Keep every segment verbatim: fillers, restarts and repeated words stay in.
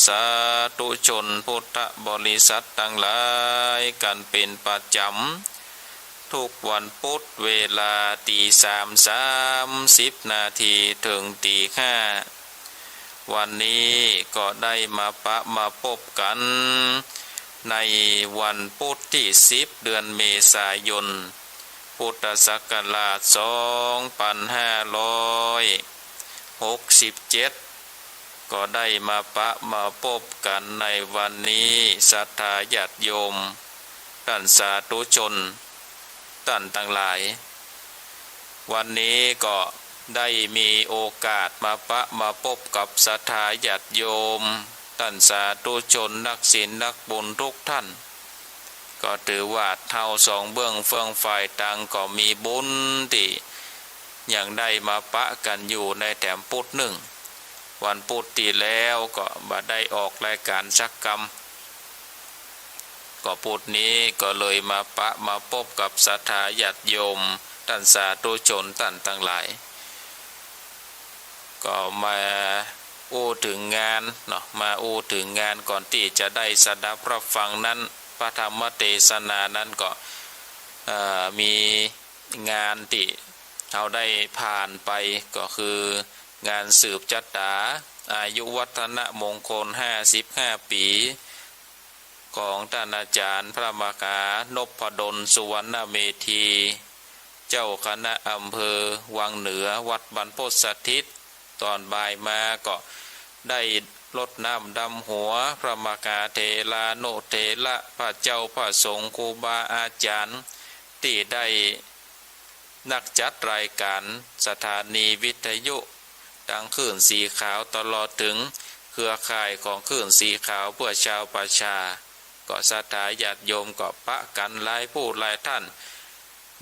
สาธุชนพุทธบริษัทตังหลายกั๋นเป๋นประจ๋ำ ทุกวันปุธเวลาตีสามสามสิบนาทีเถิงตีห้า วันนี้ก็ได้มาปะมาปบกั๋นในวันปุธตี้สิบ เดือนเมษายน พุทธศักราชสองปันห้าร้อยหกสิบเจ็ด ก็ได้มาปะมาปบกั๋นในวันนี้ ศรัทธาญาติโยม ต้านสาธุชน ต้านตังหลาย วันนี้ก็ได้มีโอกาสมาปะมาปบกับศรัทธาญาติโยม ต้านสาธุชนนักศีลนักบุญทุกท่าน ก็ถือว่าเฮาสองเบื้องเฟื่องฝ่ายตางก็มีบุญตี้ยังได้มาปะกั๋นอยู่ในแถมปุธนึ่ง วันปุธตี้แล้วก็บ่ได้ออกรายก๋านสักกำ ก็ปุธนี้ก็เลยมาปะมาปบกับศรัทธาญาติโยม ต้านสาธุชนต้านตังหลาย ก็มาอู้เถิงงานเนาะ มาอู้เถิงงานก่อนตี้จะได้สดับฮับฟังนั้น พระธรรมเตสนานั้นก็ เอ่อ มีงานตี้เฮาได้ผ่านไป ก็คืองานสืบจะต๋าอายุวัฒนมงคลห้าสิบห้าปี๋ ของต้านอาจ๋ารย์พระมหานพดลสุวรรณเมธี เจ้าคณะอำเภอวังเหนือวัดบรรพตสถิต ต๋อนบ่ายมาก็ได้รดน้ำดำหัวพระมหาเถรานุเถระ พระเจ้าพระสงฆ์ครูบาอาจ๋ารย์ ตี้ได้นักจัดรายก๋านสถานีวิทยุ ตังคลื่นสีขาวตลอดเถิงเครือข่ายของคลื่นสีขาวเพื่อชาวประชา ก็ศรัทธาญาติโยมก็ปะกั๋นหลายผู้หลายต้าน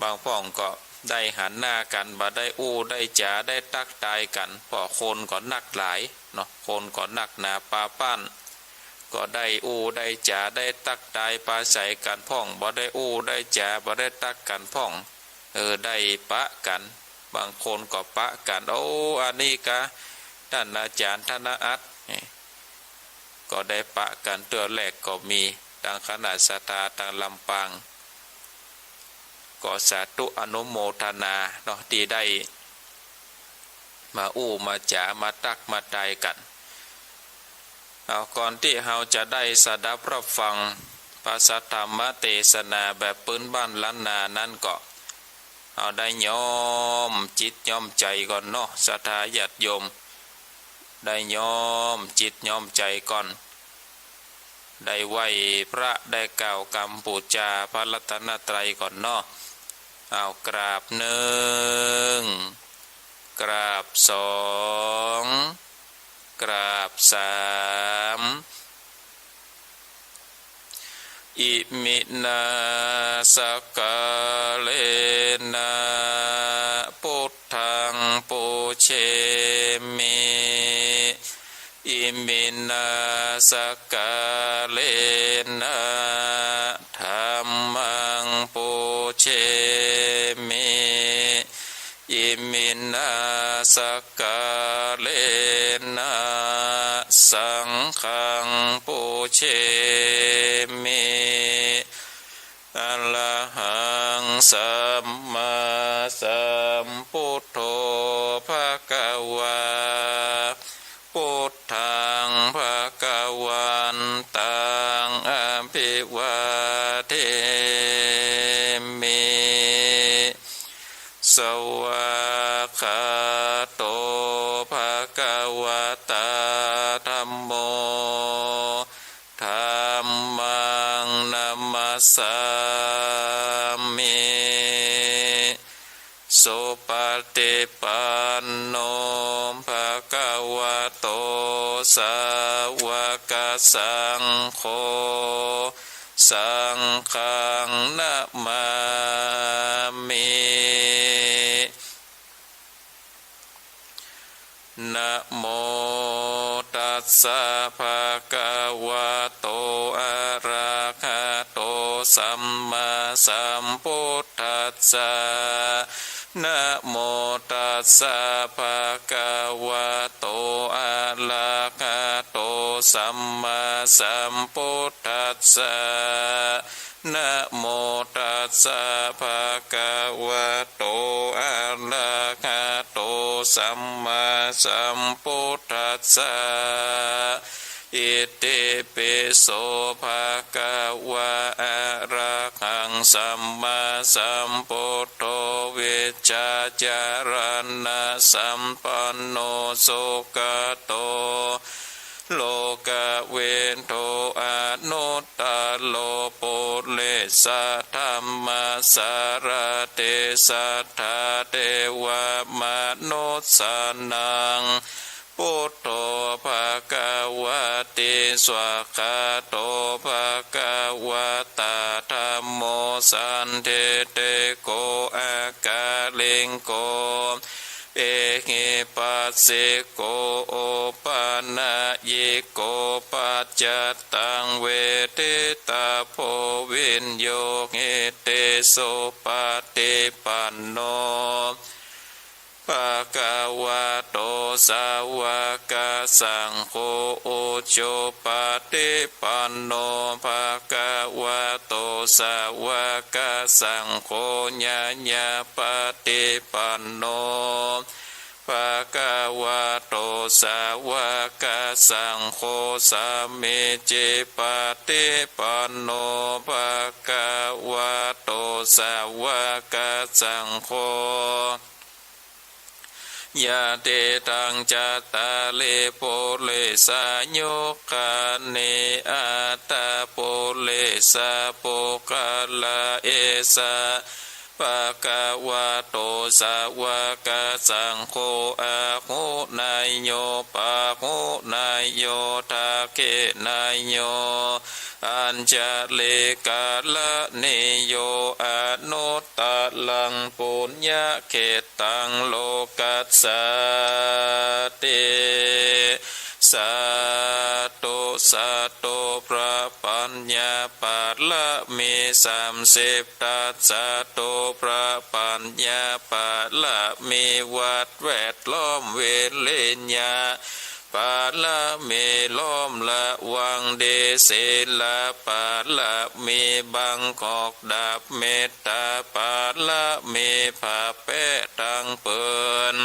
บางพ่องก็ได้หันหน้ากั๋น บ่ได้อู้ได้จ๋าได้ตั๊กตายกั๋น เพราะคนก็นักหลายเนาะ คนก็นักหนาปาป้าน ก็ได้อู้ได้จ๋าได้ตั๊กตายปราศรัยกั๋นพ่อง บ่ได้อู้ได้จ๋า บ่ได้ตั๊กกั๋นพ่อง เออ ได้ปะกั๋น บางคนก็ปะกั๋น โอ้ อันนี้กาต้านอาจ๋ารย์ธนอัตถ์ ก็ได้ปะกั๋นเตื้อแรกก็มี ตังคณะศรัทธาตังลำปาง ก็สาธุอนุโมทนาเนาะ ตี้ได้มาอู้มาจ๋ามาตั๊กมาตายกั๋น เอา ก่อนตี้เฮาจะได้สดับฮับฟังพระสัทธรรมเตสนาแบบปื้นบ้านล้านนานั้นก็ เอาได้น้อมจิตน้อมใจ๋ก่อนเนาะ ศรัทธาญาติโยม ได้น้อมจิตน้อมใจ๋ก่อน ได้ไหว้พระ ได้กล่าวกำปู๋จาพระรัตนตรัยก่อนเนาะ เอา กราบนึ่ง กราบสอง กราบสาม อิมินา สักกาเลนะ ปุทธัง ปูเชมิ อิมินา สักกาเลนะ ธัมมัง ปูเชมิ อิมินา สักกาเลนะ สังฆัง ปูเชมิ อะระหัง สัมมาสัมพุทโธ ภะคะวา พุทธัง ภะคะวันตัง อะภิวาเทมิ สวากขาโต ภะคะวะตา ธัมโม ธัมมัง นะมัสสามิ สุปะฏิปันโน ภะคะวะโต สาวกสังโฆ สังฆัง นะมามิ นะโมตัสสะ ภะคะวะโต อะระหะโต สัมมาสัมพุทธัสสะ นะโมตัสสะ ภะคะวะ โต อะระหะโต สัมมาสัมพุทธัสสะ นะโมตัสสะ ภะคะวะโต อะระหะโต สัมมาสัมพุทธัสสะ อิติปิโส ภะคะวะ อะระหัง สัมมาสัมพุทโธ วิชชาจารณะสัมปันโน สุขะโต โลกะวิทู อนุตตะโร ปุริสะธัมมะสารถิ สัทธาเทวะมนุสสานัง พุทโธ ภะคะวะติ สวากขาโต ภะคะวะตา ธัมโม สันทิฏฐิโก อะกาลิโก เอหิปัสสิโก โอปะนะยิโก ปัจจัตตัง เวทิตาโพ วิญโญหิติ สุปะฏิปันโน ภะคะวะโต สาวะกะสังโฆ อุจุปะฏิปันโน ภะคะวะโต สาวะกะสังโฆ ญาญาปะฏิปันโน ภะคะวะโต สาวะกะสังโฆ สามีจิปะฏิปันโน ภะคะวะโต สาวะกะสังโฆ ยะติตัง จัตตาริ ปุริสายุคคานิ อัตถะ ปุริสะปุคคละ เอสะ ภะคะวะโต สาวะกะสังโฆ อาหุเนยโย ปาหุเนยโย ทักขิเนยโย อัญชะลีกะระณีโย อนุตตะรัง ปุญญะเขตตัง โลกัสสาติ สาธุ สาธุ พระปัญญาปะระมีสามสิบทัศ สาธุ พระปัญญาปะระมี วัดแวดล้อม วิริยะปะระมี ล้อมระวังดี ศีลปะระมี บังหอกดาบ เมตตาปะระมี ผ้าแป๊ตังผืน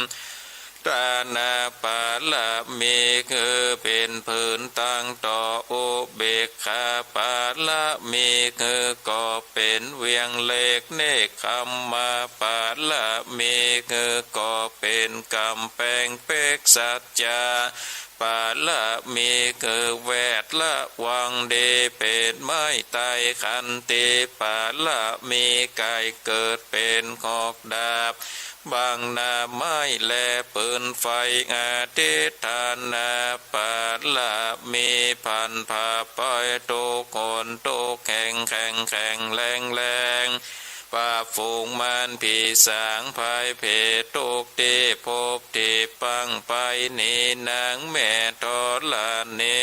ทานะปะระมี คือเป๋นพื้นตังต่อ อุเบกขาปะระมี คือก่อเป๋นเวียงเหล็ก เนกขัมมะปะระมี คือก่อเป๋นก๋ำแปงเป๊ก สัจจะปะระมี คือแวดระวังดี เป๋นไม้ไต้ ขันติปะระมี ใค่เกิดเป๋นหอกดาบ บังหน้าไม้และปืนไฟ อธิฏฐานะปะระมี พันผ้าปอยทุกข์หนทุกข์แห่ง แข็งแข็งแรงแรง ปราบฝูงมารผีสาง ภัยเพศทุกข์ตี้พบตี้ปังไป หนีนางแม่ธรณี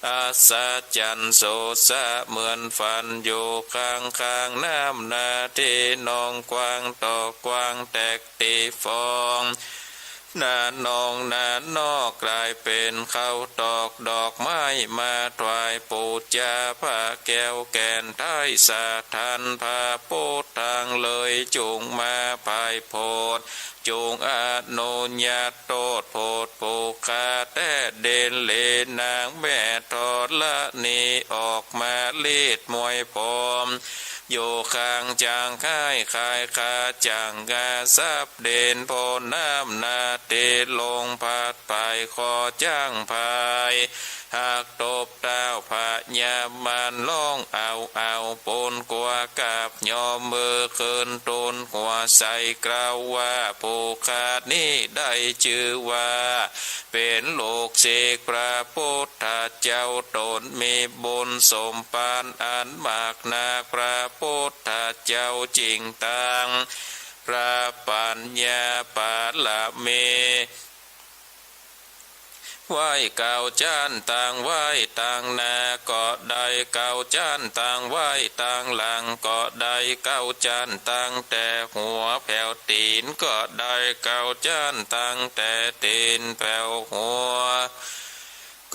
อัศจรรย์โสสะเหมือนฝัน อยู่ข้างข้างน้ำนา ตี้หนองกว้างตอกกว้างแตกตี้ฟอง นาหนองนานอก ก๋ายเป๋นข้าวตอกดอกไม้ มาถวายปู๋จา ผ้าแก้วแก่นไท้ สถานพระโพธิ์ตังเลย จุ่งมาไพร่โผด จุ่งอนุญาตโตษโผด ผู้ข้าแต๊เด่นเหลนางแม่ธรณี ออกมาลีดมวยผม อยู่ข้างจางไข้ขายขาจ่างกาทรัพย์ เด่นโพน้ำนาตี้ลงพัด ปายคอจ้างพาย หากตบเต้าพญามารร้องเอาเอา ปูนกั๋วกราบยอมมือขึ้น ตูนหัวใส่กล่าวว่า ผู้ข้านี้ได้จื้อว่า เป๋นลูกศิษย์พระพุทธเจ้า ตนมีบุญสมภารอันมากนัก พระพุทธเจ้าจึงตั้งพระปัญญาปะระมี ไหว้เก้าจ๊าน ตั้งไว้ตังหน้าก็ได้ เก้าจ๊าน ตั้งไว้ตังหลังก็ได้ เก้าจ๊าน ตั้งแต่หัวแผวตี๋นก็ได้ เก้าจ๊าน ตั้งแต่ตี๋นแผวหัว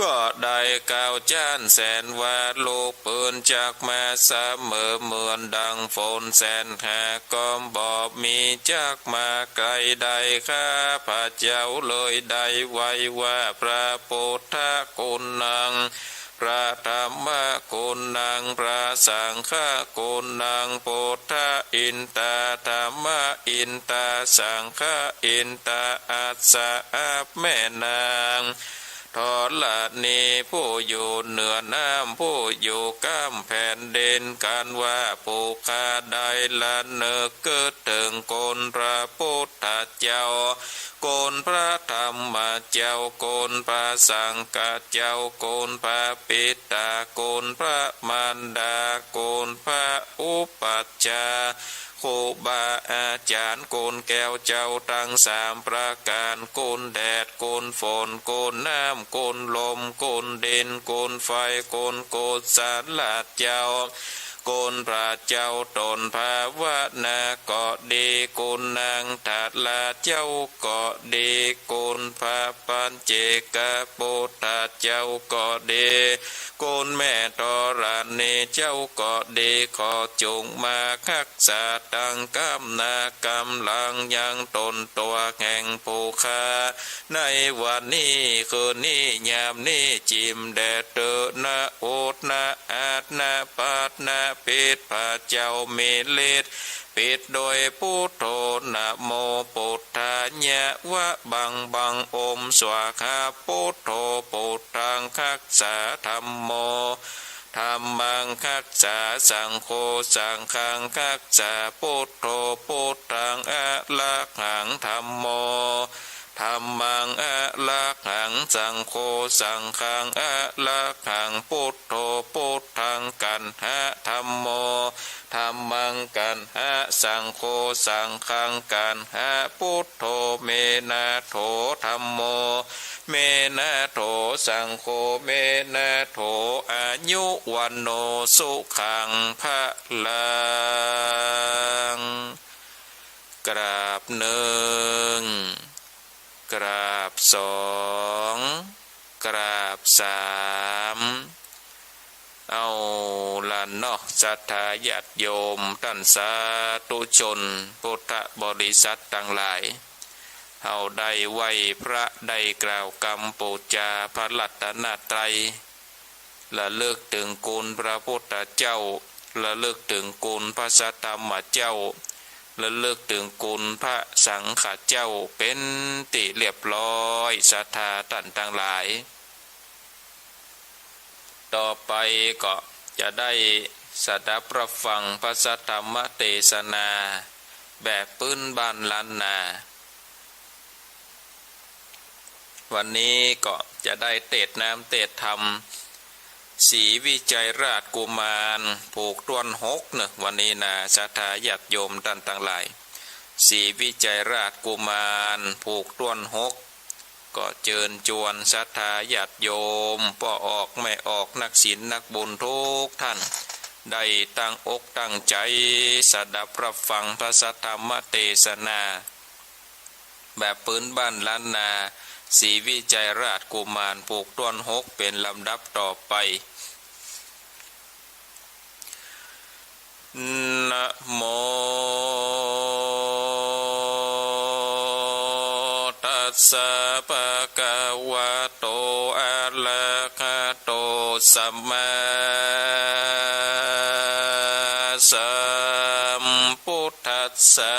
ก็ได้ เก้าจ๊าน แสนว่าลูกปืนจักมาเสมอ เหมือนดังฝนแสนหาก็บ่มี จักมาไกลได้ ข้าพเจ้าเลยได้ไหว้ว่า พระปุทธะกุณัง พระธัมมะกุณัง พระสังฆะกุณัง ปุทธะอินตา ธัมมะอินตา สังฆะอินตา อัสสะ อับแม่นางธรณี ผู้อยู่เหนือน้ำ ผู้อยู่ก้ามแผ่นดิน กันว่าผู้ข้าได้ระนึกกึ๊ดเถิงคุณพระปุทธเจ้า คุณพระธัมมะเจ้า คุณพระสังฆะเจ้า คุณพระปิตา คุณพระมารดา คุณพระอุปัชฌาย์ ครูบาอาจารย์ คุณแก้วเจ้าตังสามประก๋าน คุณแดด คุณฝน คุณน้ำ คุณลม คุณดิน คุณไฟ คุณกุศลเจ้า คุณพระเจ้าต๋นภาวนาก็ดี คุณนางทาราเจ้าก็ดี คุณพระปัจเจกปุทธะเจ้าก็ดี คุณแม่ธรณีเจ้าก็ดี ขอจุ่งมาฮักษาตังก้ามหน้าก้ามหลังยังต๋นตั๋วแห่งผู้ข้า ในวันนี้คืนนี้ยามนี้ จิ่มแด่เต๊อะ นะโอท นะอาท นะปัท นะปิด พระเจ้ามีฤทธิ์ ปิดโดยปุทโธ นะโมปุทธายะ วะบังบัง โอม สวาหา ปุทโธ ปุทธังฮักษา ธัมโม ธัมมังฮักษา สังโฆ สังฆังฮักษา ปุทโธ พุทธังอะระหัง ธัมโม ธัมมังอะระหัง สังโฆ สังฆังอะระหัง พุทโธ พุทธังกัณหะ ธัมโม ธัมมังกัณหะ สังโฆ สังฆังกัณหะ พุทโธ เมนะโถ ธัมโม เมนะโถ สังโฆ เมนะโถ อายุ วัณโณ สุขัง พะลัง กราบนึ่ง กราบสอง กราบสาม เอาละเนาะ ศรัทธาญาติโยมต้านสาธุชนพุทธบริษัทตังหลาย เฮาได้ไหว้พระ ได้กล่าวกำปู๋จาพระรัตนตรัย ระลึกเถิงคุณพระพุทธเจ้า ระลึกเถิงคุณพระสัทธรรมเจ้า ระลึกเถิงคุณพระสังฆเจ้า เป๋นตี้เรียบร้อย ศรัทธาต้านตังหลาย ต่อไปก็จะได้สดับรับฟังพระสัทธรรมเตสนาแบบปื๊นบ้านล้านนา วันนี้ก็จะได้เตสน์น้ำเตสน์ธรรม ศรีวิชัยราชกุมารผูกต้วนหกเนาะ วันนี้นา ศรัทธาญาติโยมต้านตังหลาย ศรีวิชัยราชกุมารผูกต้วนหก ก็เจิญจวนศรัทธาญาติโยม ป้อออกแม่ออก นักศีลนักบุญกู้ต้าน ได้ตั้งอกตั้งใจ๋สดับรับฟังพระสัทธรรมเตสนา แบบปื๊นบ้านล้านนา ศรีวิชัยราชกุมาร ผูกต้วนหก เป๋นลำดับต่อไป นะโม ตัสสะ ภะคะวะโต อะระหะโต สัมมาสัมพุทธัสสะ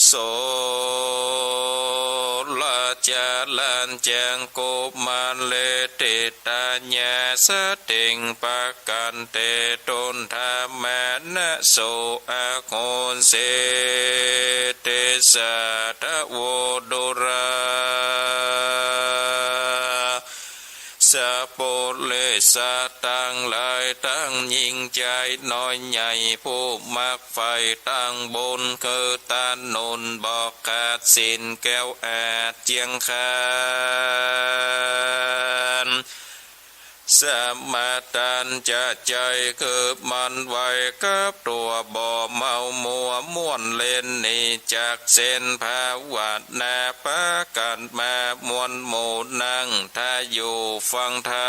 โสรจารัญจัง กุมารเต ตะยาสะเตง ปะกันเต ตุนทะมานะโส อะโหสิ เตสะ ทะโว ดูรา สัปปุริสะตังหลาย ตังญิงจายน้อยใหญ่ ผู้มักใฝ่ตังบุญ คือตาหนุนบ่ขาดสิ้น แก้วอาจเจียงคาน สมาทานจะใจ๋ คือหมั่นไหวกับตั๋ว บ่เมามัวม่วนเล่น หนีจากเส้นภาวนา ปากั๋นมามวลหมู่ นั่งท่าอยู่ฟังธรร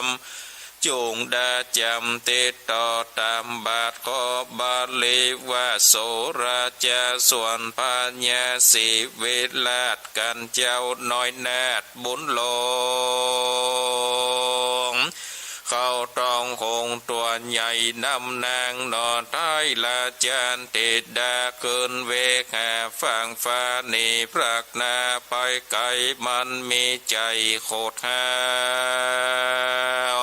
ม จุ่งดาจ๋ำติดต่อต๋ามบาท ขอบาลีว่า โสราจะ ส่วนพญาศรีวิราช กั๋นเจ้าน้อยนาถบุญหลง เข้าต้องหงส์ตั๋วใหญ่นำนางหน่อ ไท้ราชธิดาขึ้นเวกหาฟากฟ้า หนีพรากนาไปไก๋ มันมีใจ๋โขดห้าว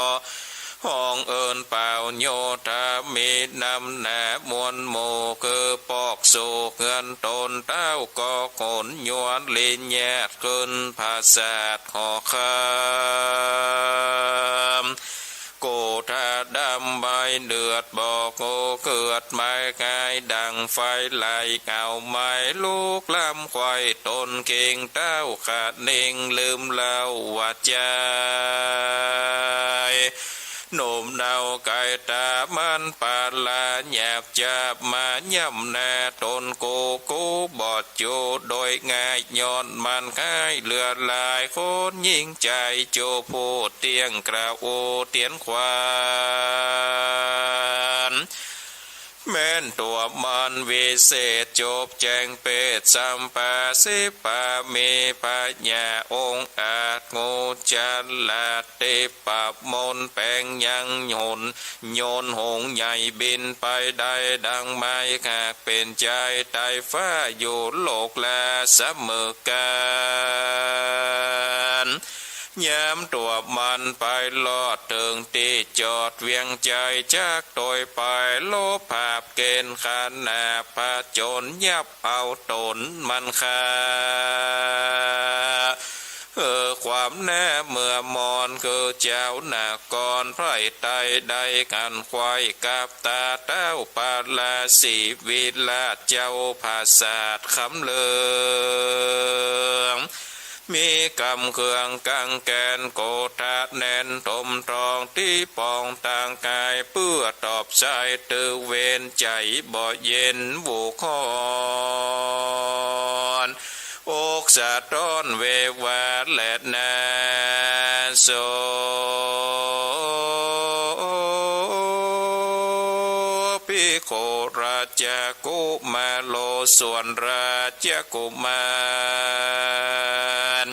ฮ้องเอิ้นเป่าโยธา มีนำหน้ามวลหมู่ คือปอกสู่เฮือนต๋น เต้าก็ขนยวริญญาต ขึ้นผาสาทหอคำ โกธาดำใบเดือด บ่โกเกิดไม้กาย ดั่งไฟไหลเอาไหม้ ลุกลามไขว่ตนเกรง เต้าขะเน่งลืมเล่าว่าใจ๋ หนุ่มเนาไก่ต๋ามันปาลา หยาบจาบมาย่ำหน้าต๋น กูกูบอด จูโดยง่าย ย้อนมันคายเหลือหลาย คนญิงจายจูผู้เตี้ยง กระโอเตียนขวัญ แม่นตั๋วมันวิเศษ จบแจ้งเปรตสัมปาสิบปา มีพญาองค์อาจ งูจลาด ติปะมนแป๋งยังหน โยนหงส์ใหญ่บินไปได้ดังไม้ หากเป๋นจายไต่ฟ้าอยู่โลกลาเสมอกั๋น ยามตั๋วมันไปลอดเถิงตี้จอดเวียงใจ๋ จักโตยไปลบผาบเกณฑ์ ขนาผจญยับเอาต๋นมันฆ่า เออ ความหน้าเมื่อมอน คือเจ้านครไพร่ไต้ ได้หันไขว่กับต๋า เต้าปาลาศรีวิราชเจ้าผาสาทคำเหลือง มีกำเครื่องกังแกน โกธาแน่นถมทอง ตี้ปองตางกาย เปื้อตอบสาย ตึกเวนใจ๋บ่เย็น บุคคล อกสะท้อนเววาและนา โส ภิกขุราชกุมาโร ส่วนราชกุมาร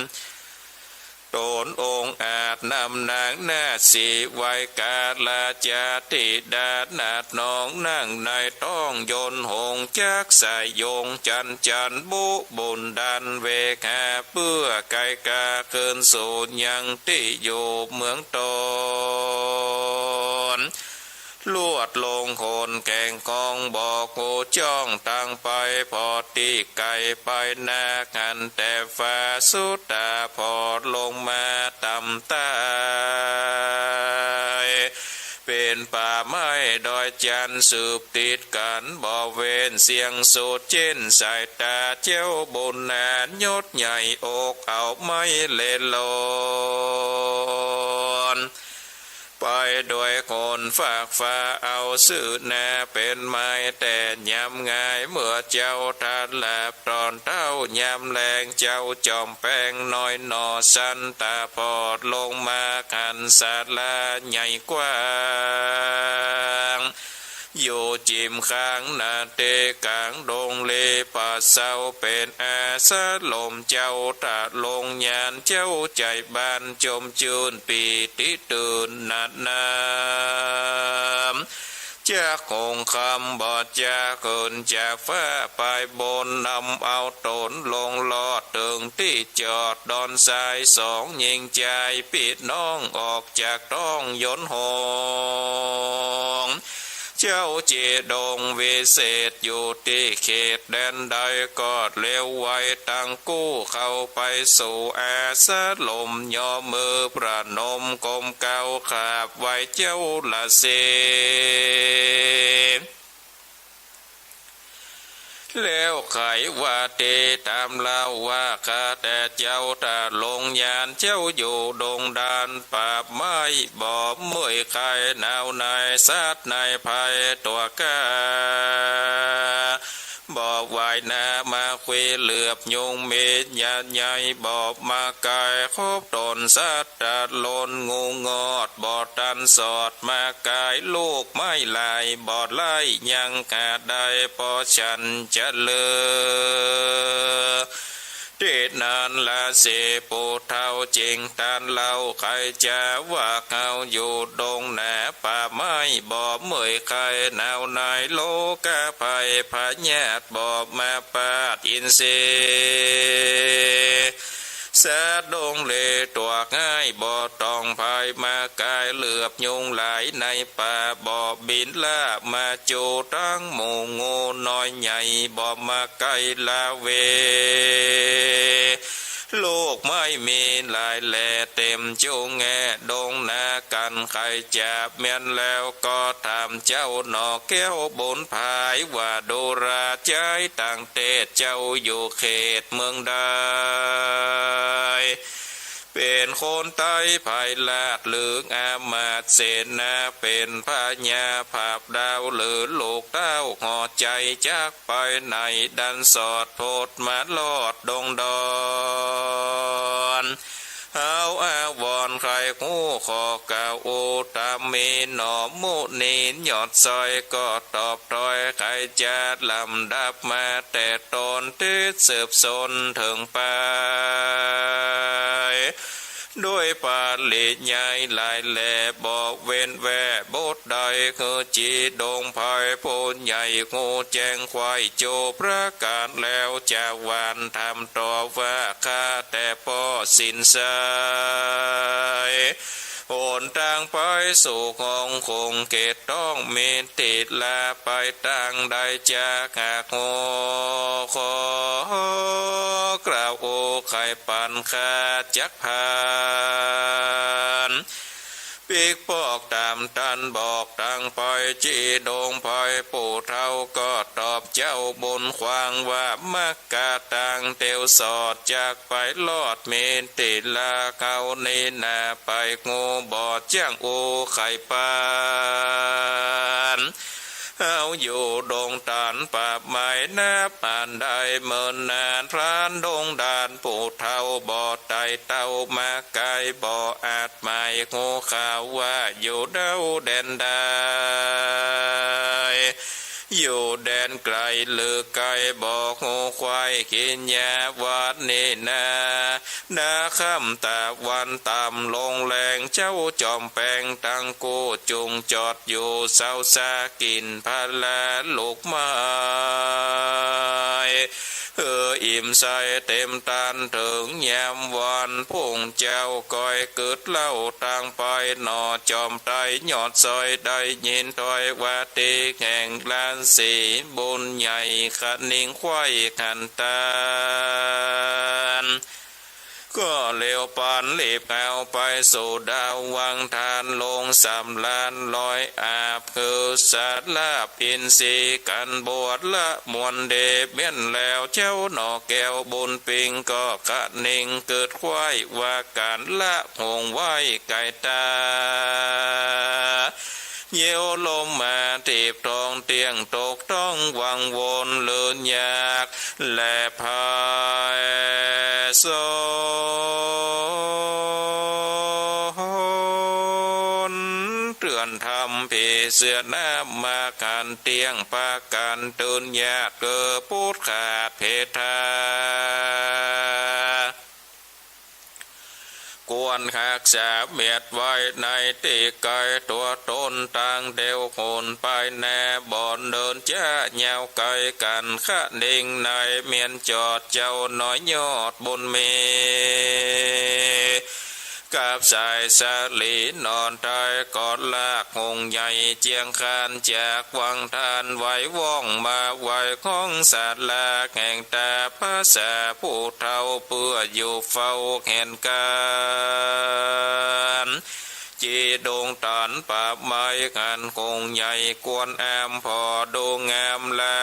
ต๋นองค์อาจนำนางนาถสีไว้ กาลาจาธิดานาถน้อง นั่งในท้องยนต์หงส์ จักสายโยงจันจันทร์ บุบุญดันเวกหา เปื้อไก่กาคืนสู่ยังตี้อยู่เมืองต๋น ลวดลงขนแข่งของบ่โกจ้องตางไป ผ่อตี้ไก๋ไปนา หันแต่ฟ้าสุดต๋าผ่อลงมาต่ำใต้ เป๋นป่าไม้ดอยจันทร์สืบติดกั๋นบ่เว้น เสี้ยงสุดเจ๊นสายต๋า เจ้าบุญนาถยศใหญ่อก เอาไม้เล็ดลอน ไปโดยคนฟากฟ้า เอาซื่อนาเป๋นไม้แต่ยำง่าย เมื่อเจ้าทันหลับต๋อนเต๊า ยามแลงเจ้าจอมแปงน้อยหน่อ สันต๋าผ่อลงมา หันศาลาใหญ่กว้าง อยู่จิมข้างนาเตก๋างดงเล ป่าเซาเป๋นอาสรม เจ้าตะลงญาณ เจ้าใจ๋บานจมจื้น ปีติตื่นหนาดหนาม จักหงส์คำบ่จักหืนจากฟ้า ไปบนนำเอาต๋นลงลอด เถิงตี้จอดดอนทราย สองญิงจายปี้น้อง ออกจากท้องยนต์หงส์ เจ้าจีดงวิเศษอยู่ตี้เขตแดนใด ก็เร็วไวตังกู้เข้าไปสู่อาสรม ยอมมือประนมก้มเกล้าขราบไหว้เจ้าละสิ แล้วไขว่าตี้ถามเล่าว่า ข้าแต่เจ้า ถ้าลงยานเจ้าอยู่ดงด่านป่าไม้ บ่เมื่อยไข้หนาวในสัตว์ในภัย ตั๋วข้าบ่ว่ายน้ำมาคุยเหลือบยุง มีญาณใหญ่บ่มาใก้ คบตนสัตว์ ตะลนงูงอดบ่ตันสอดมาใก้ ลูกไม้หลายบ่ไล่ยังหาได้ เพราะฉันจะเลือตี้นั้นละสิ ผู้เฒ่าจึงตรัสเล่า ใครจะว่าเฮาอยู่ดงหนาป่าไม้ บ่เมื่อยไข้หนาวในโรคภัย พยาธิบ่มาปาดอินทรีย์ สัตว์ดงเลวตั๋วฮ้ายบ่ต้องภัยมาใก้ เหลือบยุงหลายในป่าบ่บินล่ามาจู ตังหมู่งูน้อยใหญ่บ่มาใก้ละเว ลูกไม้มีหลายแหล่เต็มจุงแง ดงนากันใครจะแม่นแล้ว ก็ถามเจ้าหน่อแก้วบุญผาย ว่าดูราชายต่างเทศ เจ้าอยู่เขตเมืองใด เป็นคนใต้ ภายราชหรืออามาตย์เสนา เป็นพญาผาบดาว หรือลูกเต้าหอใจ๋ จักไปไหนดันสอดโพดมารอดดงดอน เฮาอาวรณ์ใค่ฮู้ ขอกล่าวอุตตมีหน่อ มุนียอดซอย ก็ตอบถ้อย ใครจะลำดับมา แต่ต้นเทศสืบสนเถิงปลาย ด้วยปริยายหลายแหล่บ่เว้นแว่บทใด คือจีดงไพร่ผู้ใหญ่ฮู้แจ้งไขว้โจประการแล้ว จะหวานถามต่อว่า ข้าแต่ป้อสินไซ หนตางไปสู่ห้องคงเขตต้องมิถิรา ไปตางใดจะหากฮู้ ขอกล่าวอู้ไขปันข้าจักผ่าน ปิ๊กปอกต๋ามตันบอกตางไป จีดงไพร่ผู้เฒ่าก็ตอบเจ้าบุญขวางว่า มัก กะตางเตียวสอดจักไปลอดมิถิรา เฮานี้นาไปฮู้บ่จ้างอู้ไขปัน เฮาอยู่ดงต๋านป่าไม้นับอันได้เมินนาน พรานดงด่านผู้เฒ่าบ่ไต่เต้ามาใก้ บ่อาจหมายฮู้ข่าวว่าอยู่เด้าแดนใด อยู่แดนไก๋หรือใก้ บ่ฮู้ไขว้กินยาวันนี้นา นาค่ำตะวันต่ำลงแลง เจ้าจอมแปงตังกู้จุ่งจอดอยู่เซาซากิ๋นผลาลูกไม้ หื้ออิ่มใส่เต็มตานเถิงยามวัน ผู้เจ้าก้อยกึ๊ดเล่าตางไปหน่อ จอมไตรยอดซอยได้ยินถ้อยว่า ตี้แห่งราศีบุญใหญ่คะนิงไขว้หันตาน ก็เร็วปานรีบเอาไปสู่ดาววังทาน ลงสำราญลอยอาบ คือสาราบอินทรีย์กันบวชละมวลเดเมียนแล้ว เจ้าหน่อแก้วบุญปิงก็คะนิงกึ๊ดไขว้ว่า ก๋านละหงไว้ไก๋ต๋า เยียวลมมาถีบท้องเตี้ยงตกต้องวังวนเลินยาก และพายสนเตือนธรรม ผีเสื้อน้ำมาขันเตี้ยง ปากั๋นตื่นญาติเกิดปุดขาดเพทา ควรฮักษาเมียดไว้ในตี้ไกลตั๋วตน ตางเดียวหนไปแน่ บ่อนเดินจ๊ายาวไกลกั๋น คะนิงในเมียนจอด เจ้าหน่อยยอดบุญมี กับสายสาลีนอนตายก็ลากหงส์ใหญ่เจียงคานจากวังทานไหวว่องมาไหวของศาลาแห่งตาพระสาผู้เฒ่าเปื้ออยู่เฝ้าแห่งการ จีดงตันป่าไม้หันหงส์ใหญ่กวนอามผ่อดูงามหลา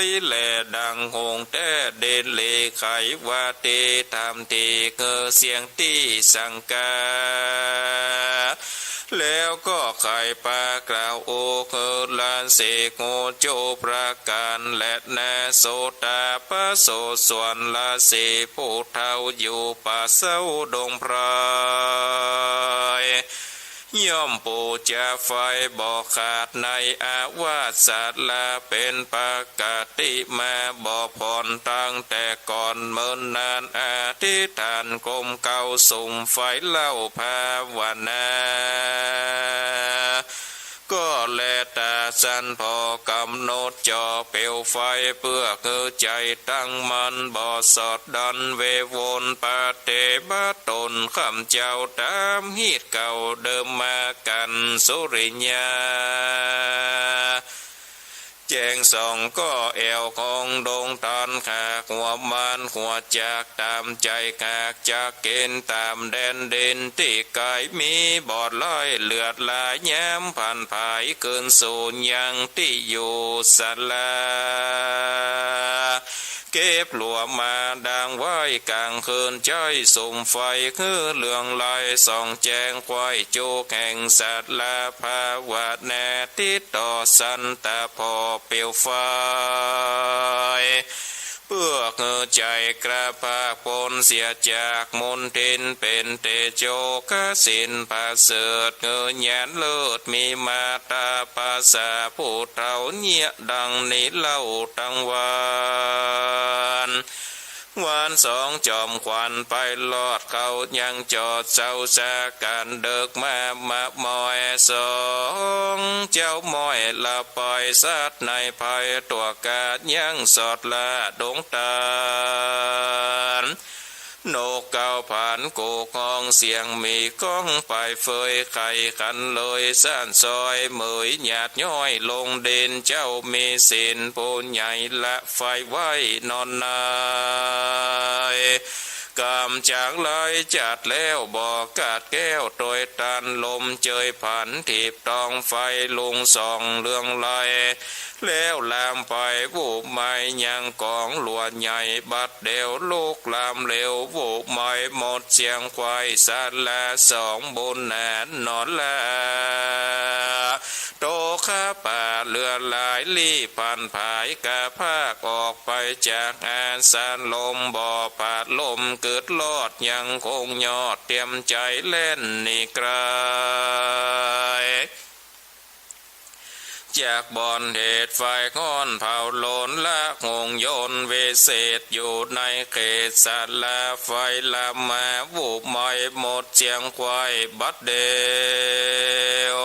ย แลดังหงส์แต๊เด่นเลไขว่าตี้ธรรมตี้คือเสียงตี้สังกา แล้วก็ไขปากล่าวโอคือลาเสกโหโจประการ และนาโสตาปโสส่วนลาเสผู้เฒ่าอยู่ป่าเศร้าดงไพร ย่อมปู๋จาไฟบ่ขาดในอาวาสศาลาเป๋นปกติมาบ่ผ่อนตั้งแต่ก่อนเมินนานอธิษฐานกรมเกล้าสุมไฟเล่าภาวนา ก็แลตาสั้นผ่อกำหนดจ่อเปลวไฟเปื้อหื้อใจ๋ตั้งมั่นบ่สอดดันเววนปฏิบัติต๋นข้าพเจ้าต๋ามฮีตเก่าเดิมมากั๋นสุริยา แจ้งส่องก็แอ่วของดงตันขากหัวมานหัวจักต๋ามใจ๋ขากจักเก๋ณฑ์ต๋ามแดนดินตี้ไก๋มีบอดไล่เลือดลายย้ำผันผายคืนสู่ยังตี้อยู่ศาลา เก็บหลัวมาดังไว้ก๋างคืนใจ๊สุมไฟหื้อเรืองไลส่องแจ้งไขว่จุแห่งศาลาภาวนาติดต่อสันตะผ่อเปลวไฟ เปื้อหื้อใจ๋กระพากป๊นเสียจากมลทินเป๋นเตโจกสินผาเสริฐหื้อญาณเลิศมีมาตาภาษาผู้เฒ่าเยียะดังนี้เล่าตังวาน วานสองจอมขวัญไปลอดเข้ายังจอดเศร้าสาก๋านเดิกมามะมอยสองเจ้าม้อยละปล่อยสัตว์ในภัยตั๋วกาดยังสอดละดงตัน นกเก้าพันกูกฮ้องเสียงมีก้องไปเฟยไข่ขันเลยซ่านซอยเหมยหยาดย้อยลงดินเจ้ามีศีลผู้ใหญ่ละไฟไว้นอนใน ก๋ำจางไล่จัดแล้วบ่กาดแก้วตวยตันลมเจยผันถีบตองไฟลุงส่องเรืองไล แล้วลามไปวุบไหม้ยังก๋องหลัวใหญ่บัดเดี่ยวลุกลามเร็ววุบไหม้หมดเสียงไขว่ศาลาสองบุญหนาหนอละ โตฆะป่าเลือดลายลี้ผันผายกะพากออกไปจากอาสาลมบ่ผาดลมกึดลอดยังคงยอดเตรียมใจ๋แล่นหนีไก๋ จากบ่อนเหตุไฟฮ้อนเผาโลนละหงส์ยนต์วิเศษอยู่ในเขตศาลาไฟลามมาวุบไหม้หมดเสียงไขว่บัดเดี่ยว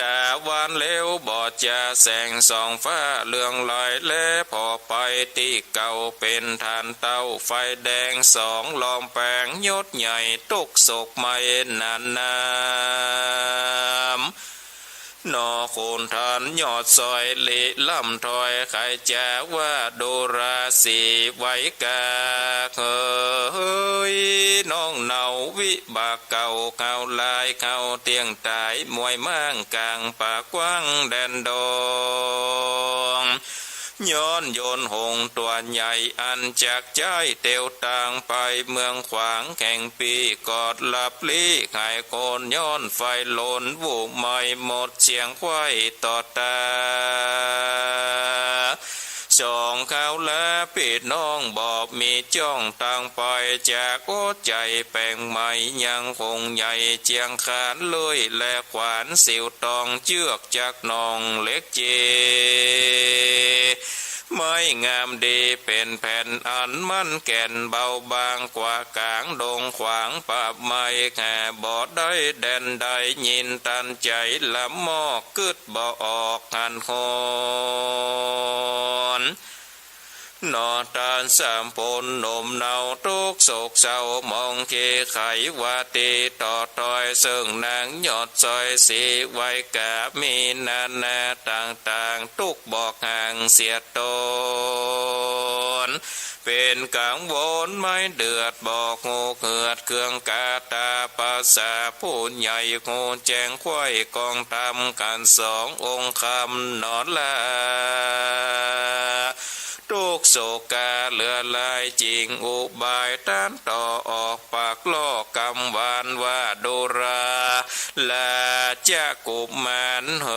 ต๋าวันเร็วบ่จะแสงส่องฟ้าเรืองไลแลผ่อไปตี้เก่าเป๋นฐานเต้าไฟแดงสองลอมแปงยศใหญ่ตุ๊กศกไหม้หนาหนาม หนอขุนทันยอดซอยลิล่ำถอยไขจ๋าว่าดูราศีไว้กาเฮย น้องเนาวิบากเก่าเข้าลายเข้าเตี้ยงต๋ายมวยม้างก๋างป่ากว้างแดนดง ย้อนยนต์หงส์ตั๋วใหญ่อันจักใจ๊เตียวตางไปเมืองขวางแข่งปี้กอดลับลี้หายโกนย้อนไฟโลนวุบไหม้หมดเสียงไขว่ต่อต๋า สองเข้าละปี้น้องบ่มีจ้องตางไปจากหัวใจ๋แป๋งไหม้ยังหงส์ใหญ่เจียงคานเลยแลขวานสิวตองเจื้อกจักรน่องเหล็กเจ ไม้งามดีเป๋นแผ่นอันมั่นแก่นเบาบางกว่าก๋างดงขวางปราบไหม้แห่บ่ได้แด่นได้ยินตันใจ๋ละมอกกึ๊ดบ่ออกหันหน หนอ ต้านสามปุ้นหนุ่มเนา ตุ๊กข์โศกเศร้ามองเขไขว่าตี้ ต่อต้อยเซิ่งนางยอดซ้อย ศรีไวกา มีนานาต่างๆ ตุ๊กข์บอกห่างเสียตน เป๋นกังวลไม้เดือด บอกฮู้เหือดเคืองกา ต๋ามภาษาผู้ใหญ่ฮู้แจ้งไขว้ กองธรรมขันธ์สององค์คำหนอลา ตุ๊กข์โศกาเหลือหลายจริง อุบายต้านต่อออกปากล่อกำหวานว่า ดูรา ราชกุมารเห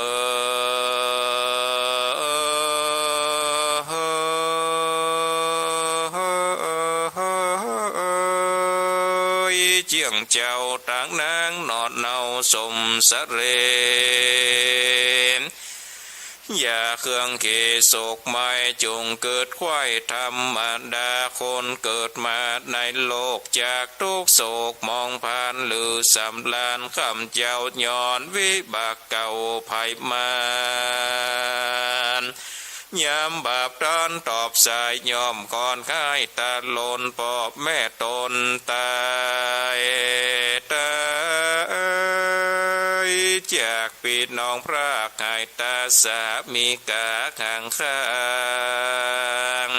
ย เจื้องเจ้าตังนางหนอเนาสมสะเร็จ อย่าเคืองเขโศกไม้ จุ่งเกิดไขว้ธรรมดา คนเกิดมาในโลกจากตุ๊กข์โศกมองผ่าน หรือสำราญคำเจ้า ย้อนวิบากเก่าไผมาน ยามบาปต้านตอบสาย ย่อมคลอนไข้ตะลน ป้อแม่ตนตายต๋าย จากปี้น้องพรากหาย ตาสามีกาข้างข้าง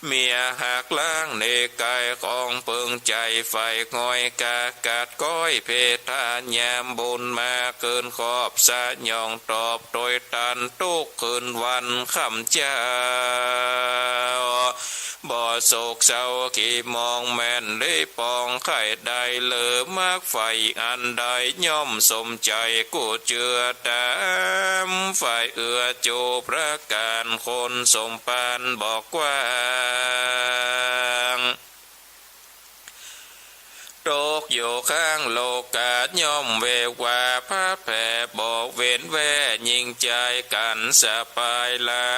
เมียหักล้างเนกาย ของเปิงใจ๋ไฟ ง่อยกากัดก้อยเพทา ยามบุญมาเกินขอบ สยองตอบโตยตัน ตุ๊กข์คืนวันค่ำเจ๊า บ่โศกเศร้าขี้มอง แม่นได้ปองไข้ได้ เหลือมากไฟอันใด ย่อมสมใจ๋กู้เจื้อต๋าม ฝ่ายเอื้อจูประก๋าน คนสมปานบอกกว้าง ตกอยู่ข้างโลกา ย่อมเววาพระแผ่ บ่เว้นแว่ยิ่งใจ๋กั๋นสบายหลา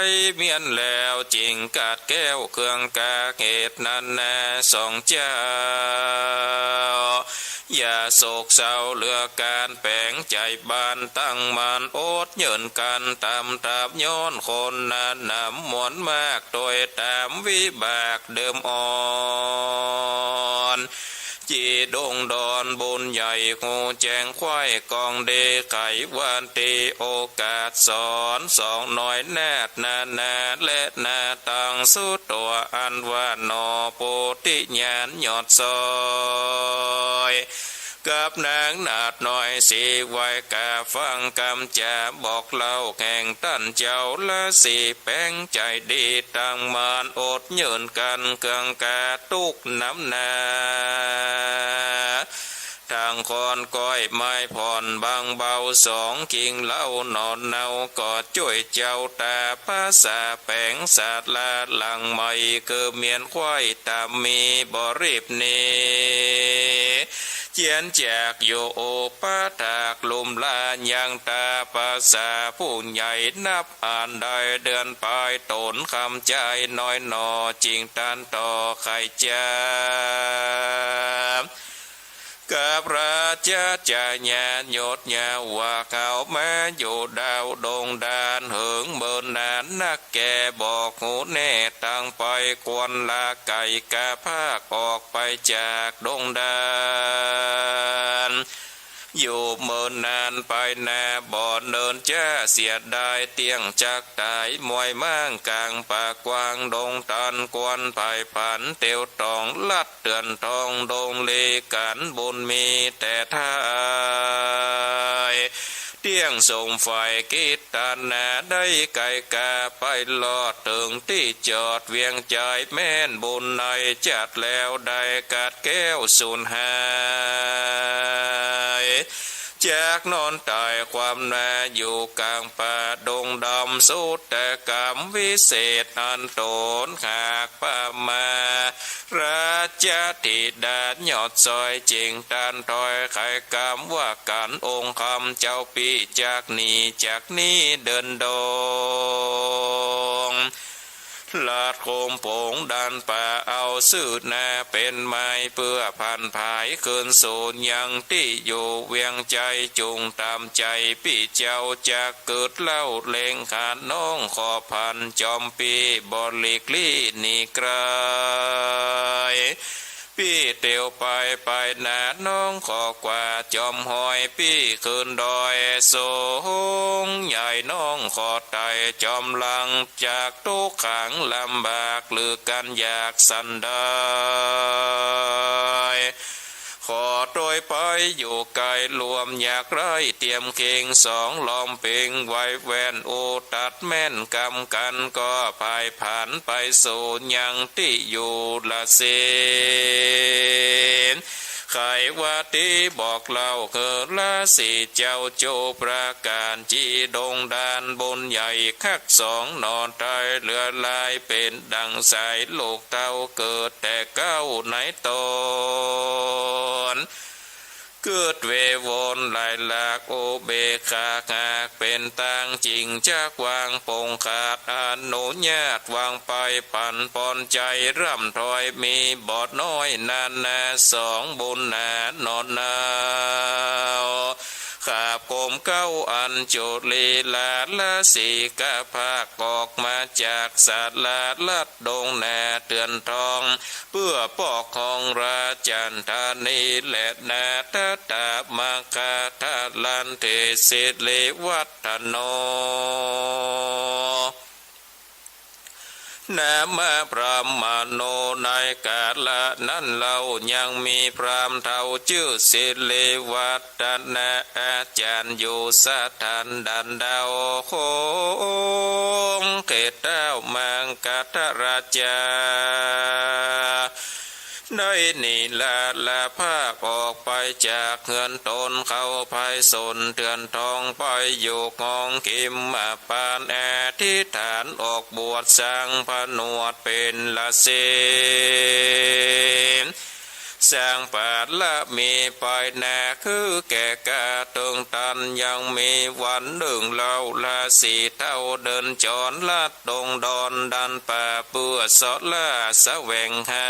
ย เมี้ยนแล้วจึ่งกัดแก้วเคืองกา เหตุนั้นนาสองเจ้า อย่าโศกเศร้าเหลือก๋านแป๋งใจ๋ บ้านตั้งมั่นอดยืนกั๋น ต๋ามต๋ามย้อนคนหนานำมวลมาก โตยต๋ามวิบากเดิมอ่อน จีดงดอนบุญใหญ่ฮู้แจ้งไขว้ กองดีไขวันตีโอกาสสอน สองน้อยนาฏนานา และนาตังสุดตัว อันว่าหนอโพธิญาณยอดซ้อย กับนางนาฏน้อยศรีไวกา ฟังกำจ๋าบอกเล่าแห่งต้านเจ้าราศี แป๋งใจ๋ดีตั้งมั่นอดยืนกั๋น เคืองกาตุ๊กข์นำหนา ทั้งคอนก้อยไม้ผ่อนบางเบา สองกิ่งเหล้าหนอนเนา ก็จ้วยเจ้าต๋าภาษาแป๋ง สาดลาดหลังใหม่ คือเมียนไขว้ต๋ามมีบ่รีบหนี เจียนจากอยู่อุปถากลุ่มลา ยังต๋าภาษาผู้ใหญ่นับอ่านได้ เดือนปลายต๋นคำใจ๋น้อยหนอ จึ่งตันต่อไขจ๋า กับราชจายาโยชน์ยาว่า เข้ามาอยู่ดาวดงดาน เหิงเมินนานนักแก่ บอกฮู้แน่ตังไป ควรลาไก๋กาพากออกไปจากดงดาน อยู่เมินนานไปนาบ่เนินจ้า เสียดายเตี้ยงจักต๋าย มวยม้างก๋างป่ากว้างดงตัน ควรไผ่ผันเตียวต๋อง ลัดเตื้อนทองดงลี ก๋านบุญมีแต่ท้าย เตี้ยงสมไฟกิตตานา ได้ไก๋กาไปลอดเถิงตี้จอดเวียงใจ๋ แม่นบุญในจัดแล้วได้กัดแก้วสูญหาย จากนอนต๋ายความนาอยู่ก๋างป่าดงดำ สุดแต่กรรมวิเศษอันต๋นหากปามา ราชธิดายอดซ้อย จึ่งตันถ้อยไของกำว่ากั๋น องค์คำเจ้าปี้จากหนีจากนี้เดินดง ลัดโคมโป๋งดันป่า เอาซื่อนาเป๋นไม้ เปื้อผันผายคืนสู่ยังตี้อยู่ เวียงใจ๋จุ่งต๋ามใจ๋ปี้เจ้า จักกึ๊ดเล่าเล็งขาน น้องขอผันจ๋อมปี้ บ่หลีกลี้หนีไก๋ ปี้เตียวไปไปนา น้องขอกว่าจ๋อมฮอย ปี้ขึ้นดอยสูงใหญ่ น้องขอไต่จ๋อมหลัง จากตุ๊กขังลำบาก หรือกั๋นอยากสันใด ขอตวยไปอยู่ใก้ รวมอยากไร้เตียมเคียง สองล้อมเปงไว้แว่น อู้ตัดแม่นกำกั๋น ก็ผายผันไปสู่ยังตี้อยู่ละสิ ใค่ว่าตี้บอกเล่าคือราศีเจ้า โจประก๋าน จีดงดานบุญใหญ่คักสอง หน่อไต้เหลือหลาย เป๋นดั่งสายลูกเต้า เกิดแต่เก๊าในต๋น กึ๊ดเววนหลายหลาก อุเบกขาหากเป๋นตาง จิ่งจักวางปงขาด อนุญาตวางไป ปั๋นปอนใจ๋ร่ำถอย มีบ่น้อยนานา สองบุญหนาหนอนหนาว ขาบกลมเก๊าอัญจุลีลา ราศีกะภาคออกมาจากศาลา ลัดดงนาเตือนทอง เปื้อปกครองราชัญธานีแลนา ทัตตะมะคะทะลันเทสิริวัฒโน นามะพรหมโณ ในกาละนั้นเล่า ยังมีพราหมณ์เฒ่าจื้อสิริวัฒนะ อาจ๋ารย์อยู่สถานดันดาว โขงเขตเต้ามังคทราชา ได้นิรภาพออกไปจากเฮือนต๋น เข้าไปสนเทือนทอง ไปอยู่ห้องคิมมปาน อธิษฐานออกบวช สร้างผนวดเป๋นราศี สร้างบารมีไปนา คือแก่กล้าเถิงตัน ยังมีวันนึ่งเล่า ราศีเฒ่าเดินจรลัด ดงดอนดันป่า เปื้อเซาะล่าแสวงหา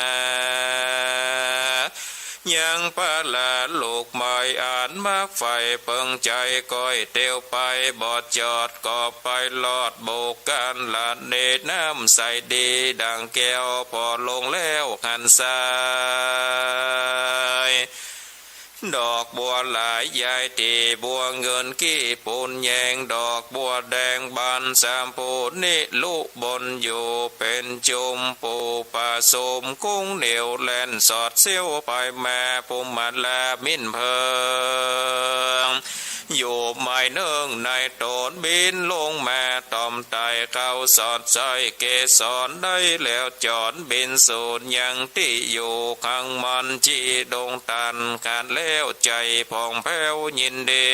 ยังปลาลูกไม้ อันมักใฝ่เปิงใจ๋ ก้อยเตียวไปบ่จอด ก็ไปลอดบุคคละเนตร น้ำใสดีดั่งแก้ว ผ่อลงแล้วหันซ้าย ดอกบัวหลายใหญ่ ตี้บัวเงินกี้ปูนแยง ดอกบัวแดงบานสามภู นิลุบนอยู่เป๋นจุม ปูผสมกุ้งเหนียวแล่น สอดเสี้ยวไปมา ภูมิลามิ่นเพิง อยู่ไม้เนิ่งในต๋น บินลงมาต่อมไต่ เข้าสอดใส้เกสร ได้แล้วจรบินสูนยังตี้อยู่ ขังมันจีดงตัน ขาดแล้วใจ๋ผ่องแผ้วยินดี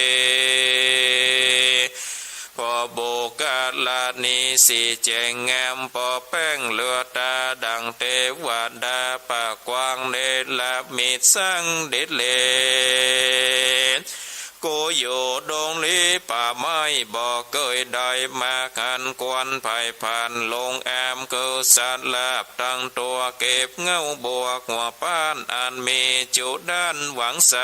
ผ่อบุคคละนีสีแจ่งงาม ผ่อแป้งเหลือต๋าดั่งเตวดา ปากกว้างเนรมิตสังดิเล กูอยู่ดงลีป่าไม้ บ่เกยได้มาหัน ควรใฝ่ผ่านลงแอม คือสัตว์ลาบตังตั๋ว เก็บเงาบัวหัวป้าน อันมีจุด้านหวังใส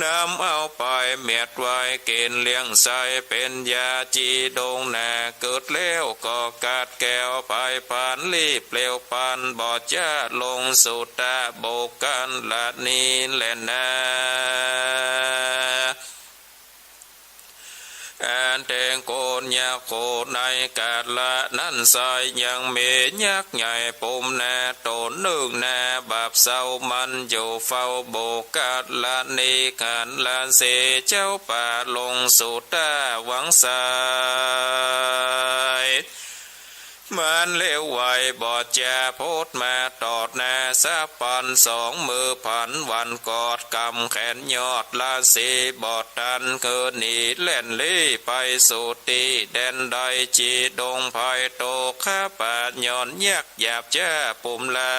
นำเอาไปเมียดไว้กิ๋นเลี้ยงใส้ เป๋นยาจีดงนา เกิดแล้วก็กัดแก้ว ใฝ่ผ่านลีบเปลวปัน บ่จ้าลงสุตะบุคคละนีแลนา อันแตงโกนยักษ์โข ในกาละนั้นไส้ ยังมียักษ์ใหญ่ภูมินา ต๋นนึ่งนา บาปเศร้ามันอยู่เฝ้า บุคคละนีขันละสี เจ้าป่าลงสุตะหวังใส มันเลวไหวบ่จ้า โผดมาตอดนา สะปันสองมือผัน หวั่นกอดกำแขนยอดราศี บ่ตันคือหนีแล่นลี้ไปสู่ตี้แดนใด จีดงไพโตฆะปะ ย้อนยักษ์หยาบจ้าภูมิลา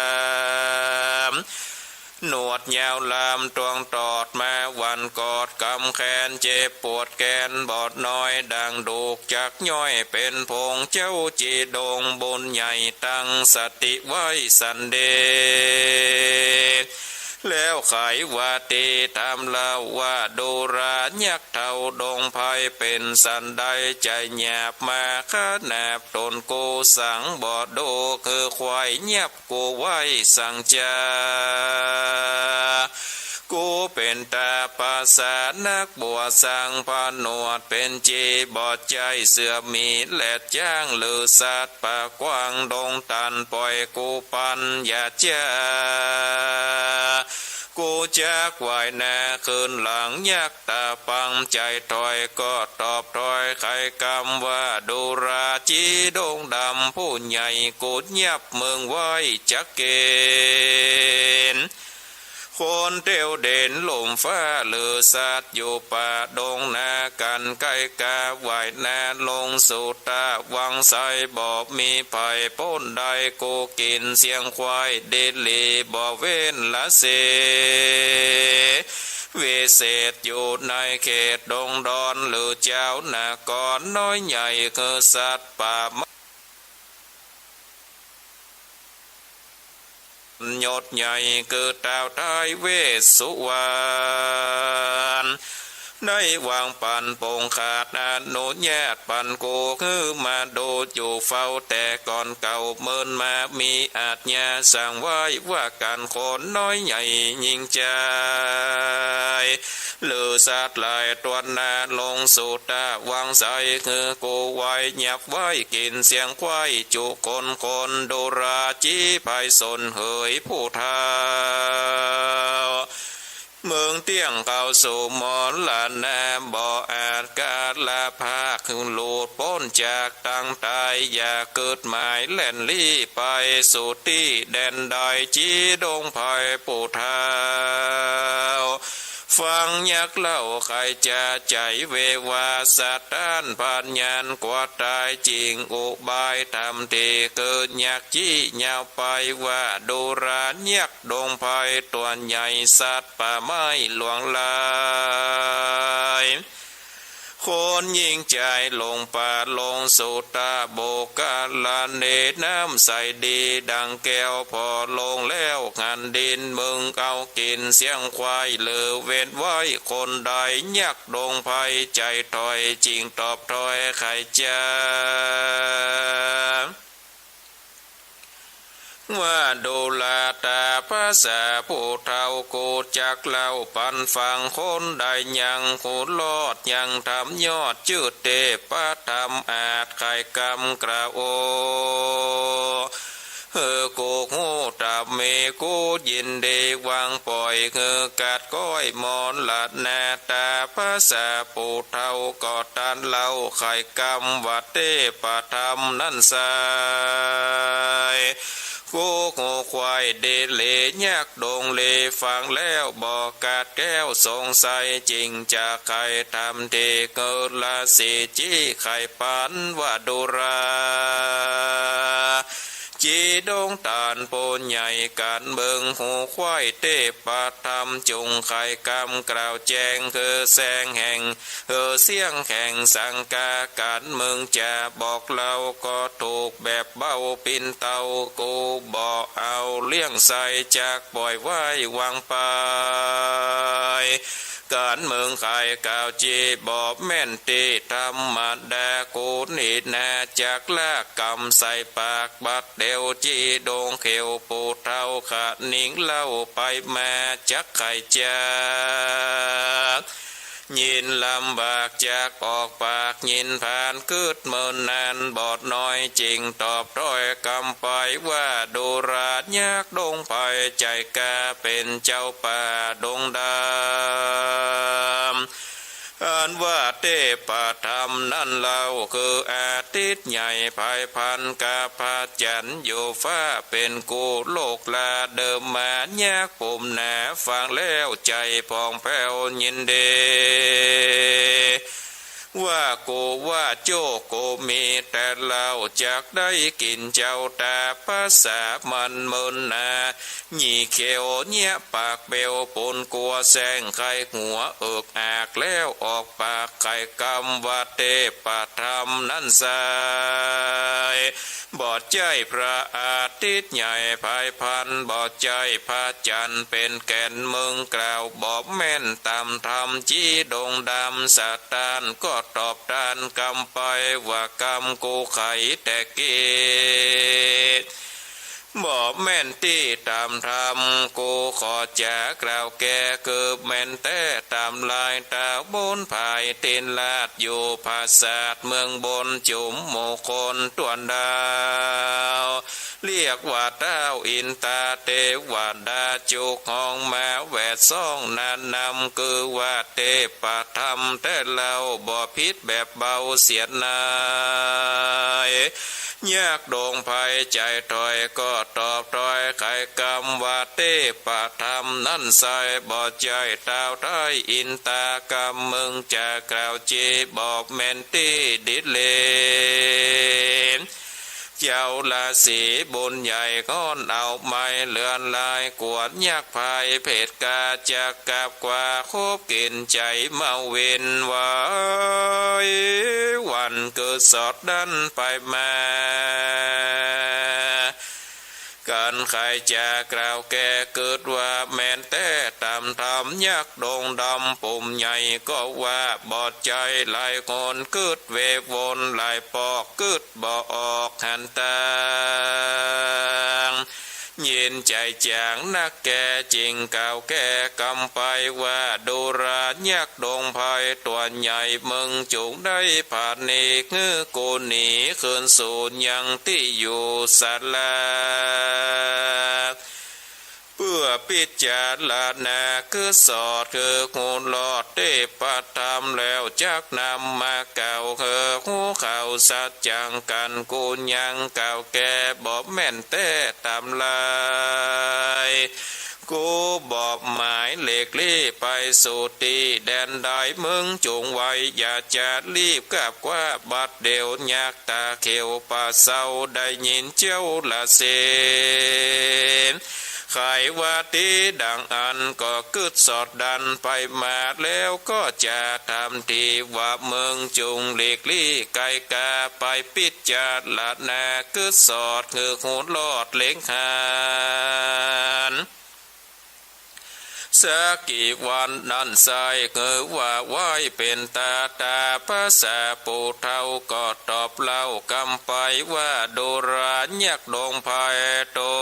หนวดยาวลามตวงตอดมาหวั่นกอดกำแขน เจ็บปวดแกนบอดน้อยดั่งดูกจักย้อย เป๋นผงเจ้าจีดงบุญใหญ่ ตั้งสติไว้สันเดช แล้วไขว่าตี้ธรรมเล่าว่า ดูรายักษ์เฒ่าดงไพร เป๋นสันใดใจ๋หยาบมาขนาบต๋นกู สังบ่ดูคือควาย ยับกูไว้สังจา กูเป๋นต๋าประสาทนักบวชสัง ผนวดเป๋นจีบ่ใจ้เสือหมีแลดจ๊าง หรือสัตว์ป่ากว้างดงตัน ป่อยกูปันอย่าจ๊า กูจักว่ายหน้าคืนหลัง ยักษ์ต๋าปังใจ๋ถอย ก็ตอบถ้อยไขกำว่า ดูราจีดงดำผู้ใหญ่ กูยับมึงไว้จักเก๋น คนเตียวเด่นลุ่มฟ้า หรือสัตว์อยู่ป่าดงนา กั๋นใก้กาว่ายหน้าลงสู่ตาวังไส บ่มีใผป๊นได้ กูกิ๋นเสี้ยงควายดีหลี บ่เว้นละเส วิเศษอยู่ในเขตดงดอน หรือเจ้านครน้อยใหญ่ คือสัตว์ป่า ยศใหญ่คือต้าวท้าวเวสสุวรรณ ได้วางปั๋นปงขาดอนุญาตปั๋นกู หื้อมาดูอยู่เฝ้าแต่ก่อนเก่า เมินมามีอาชญาสั่งไว้ว่า กั๋นคนน้อยใหญ่หญิงจาย หรือสัตว์หลายต๋วนนา ลงสู่ตาวังไส หื้อกูไว้ยับไว้กิ๋นเสี้ยงควายจุคนคน ดูราจีไพศาลเหยผู้เฒ่า มึงเตี้ยงเข้าสู่มรณะ บ่อาจกล้าละภาค หลุดป๊นจากตังต๋าย อย่ากึดหมายแล่นลี้ไปสู่ตี้แดนใด จีดงไพรผู้เฒ่า ฟังยักษ์เล่าใค่จะใจ๋เววา สถานปั๋ญญาอันกว่าต๋าย จิ่งอุบายธรรมตี้เกิดยักษ์ จี้ยาวไปว่า ดูรายักษ์ดงไพรต๋วนใหญ่ สัตว์ป่าไม้หลวงหลาย คนหญิงจายลงป่าลงสู่ตา โบกาละเนน้ำใสดีดั่งแก้ว ผ่อลงแล้วหันดิน มึงเอากิ๋นเสี้ยงควาย เหลือเว้นไว้คนใด ยักษ์ดงไพรใจ๋ถอย จิ่งตอบถ้อยไขจา ว่าดูราต๋าประสาทผู้เฒ่า กูจักเล่าปั๋นฟังคนใดยัง กูรอดยังธรรมยอดจื้อเตปะธรรม อาจไขกำกล่าวโอ หื้อกูฮู้ต๋ามมี กูยินดีวางป่อย หื้อกัดก้อยมรณะ ต๋าประสาทผู้เฒ่า ก็ตรัสเล่าไขกำว่าเตปะธรรมนั้นไส้ กูฮู้ควายดีหลี ยักษ์ดงหลี ฟังแล้วบ่กัดแก้วสงสัย จิ่งจะไขธรรมตี้เกิดละสิ จี้ไขปั๋นว่าดูรา จีดงต๋านผู้ใหญ่ กั๋นเบิ่งฮู้ควายเตปะธรรม จุ่งไขกำกล่าวแจ้ง คือแสงแห่ง เออ เสี้ยงแห่งสังกา กั๋นมึงจะบอกเล่า ก็ถูกแบบเบ้าปิ้นเต้า กูบ่เอาเลี้ยงไส้ จักป่อยไว้วางไป กั๋นมึงไขกล่าวจีบ่แม่นตี้ธรรมดา กูนี่นาจักละกำใส่ปาก บัดเดี่ยวจีดงเขียว ผู้เฒ่าขะนิงเล่าไปมา จักไขจัก ยินลำบากจักออกปาก ยินผ่านกึ๊ดเมินนาน บอดน้อยจิ่งตอบถ้อยกำไปว่า ดูรายักษ์ดงไพรใจ๋กล้า เป๋นเจ้าป่าดงดำ อันว่าเตปะธรรมนั้นเล่า คืออาทิตย์ใหญ่ไพรพันกับพระจั๋นทร์ อยู่ฟ้าเป๋นกู้โลกลา เดิมมายักษ์ผมหนา ฟังแล้วใจ๋ผ่องแผ้วยินดี ก ว่ากูว่าโจ้กูมีแต่เหล้า จักได้กิ๋นเจ้าต๋า ประสาทมันมึนหนา หยี่เขียวเยียะปากเบล ปูนกั๋วแส้งไข้หัว เอิกอากแล้วออกปาก ไขกำว่าเตปะธรรมนั้นไส้ บ่ใจ้พระอาทิตย์ใหญ่พายพัน บ่ใจ้พระจันทร์เป๋นแก่น มึงกล่าวบ่แม่นต๋ามธรรม จี้ดงดำสะตานก็ตอบตานกำไป ว่ากำกูไขแต่กี้ บ่แม่นตี้ต๋ามธรรม กูขอจ๋ากล่าวแก่ คือแม่นแต๊ต๋ามลาย ต๋าบนผายตินราช อยู่ผาสาทเมืองบน จุมหมู่คนต้วนดาว เรียกว่าต้าวอินตาเตวดา จุกห้องมาแวดซ้องนานนำ คือว่าเตปะธรรมแต๊เล่า บ่ผิดแบบเบาเสียนาย ยักษ์ดงไพรใจ๋ถ้อยก็ตอบถ้อย ไขกำว่าเตปะธรรมนั้นไส้ บ่ใจ้ต้าวไท้อินตากำ มึงจะกล่าวจี้ บ่แม่นตี้ดิเลน เจ้าราศีบุญใหญ่ ก้อนเอาไม้เลือนลาย กวดยักษ์ไพรเผดกา จะกลับกว่าคบกิ๋นใจ๋มาวินไหว วันเกิดสอดดันไปมา กันไขจะกล่าวแก่ กึ๊ดว่าแม่นแต๊ต๋ามธรรม ยักษ์ดงดำปุ่มใหญ่ ก็ว่าบ่ใจ้หลายคน กึ๊ดเววนหลายปอก กึ๊ดบ่ออกหันตาง ยินใจ๋จ๋างนักแก่ จึงกล่าวแก่กำไปว่า ดูรายักษ์ดงไพรตั๋วใหญ่ มึงจุงได้ผละเนก หื้อกูหนีคืนสู่ยังตี้อยู่สารา เปื้อปิจารณากึ๊ดสอด คือฮู้ลอดเตปะธรรม แล้วจักนำมากล่าว คือฮู้เข้าสัจจังกั๋น กูยังกล่าวแก่ บ่แม่นแต๊ต๋ามลาย กูบ่หมายหลีกลี้ไปสู่ตี้แดนใด มึงจุงไว อย่าจะรีบกลับกว่า บัดเดี๋ยวยักษ์ต๋าเขียวป่าเซา ได้ยินเจ้าราศี ไขว่าตี้ดังอั้น ก็กึ๊ดสอดดันไปมา แล้วก็จะถามตี้ว่า มึงจุงหลีกลี้ไก๋กา ไปปิจารณากึ๊ดสอด คือฮู้ลอดเล็งหัน สักกี่วันนั้นไส้ คือว่าไหว้เป๋นตาต๋า ประสาทปู่เฒ่าก็ตอบเล่ากำไปว่า ดูรายักษ์ดงไพรตั๋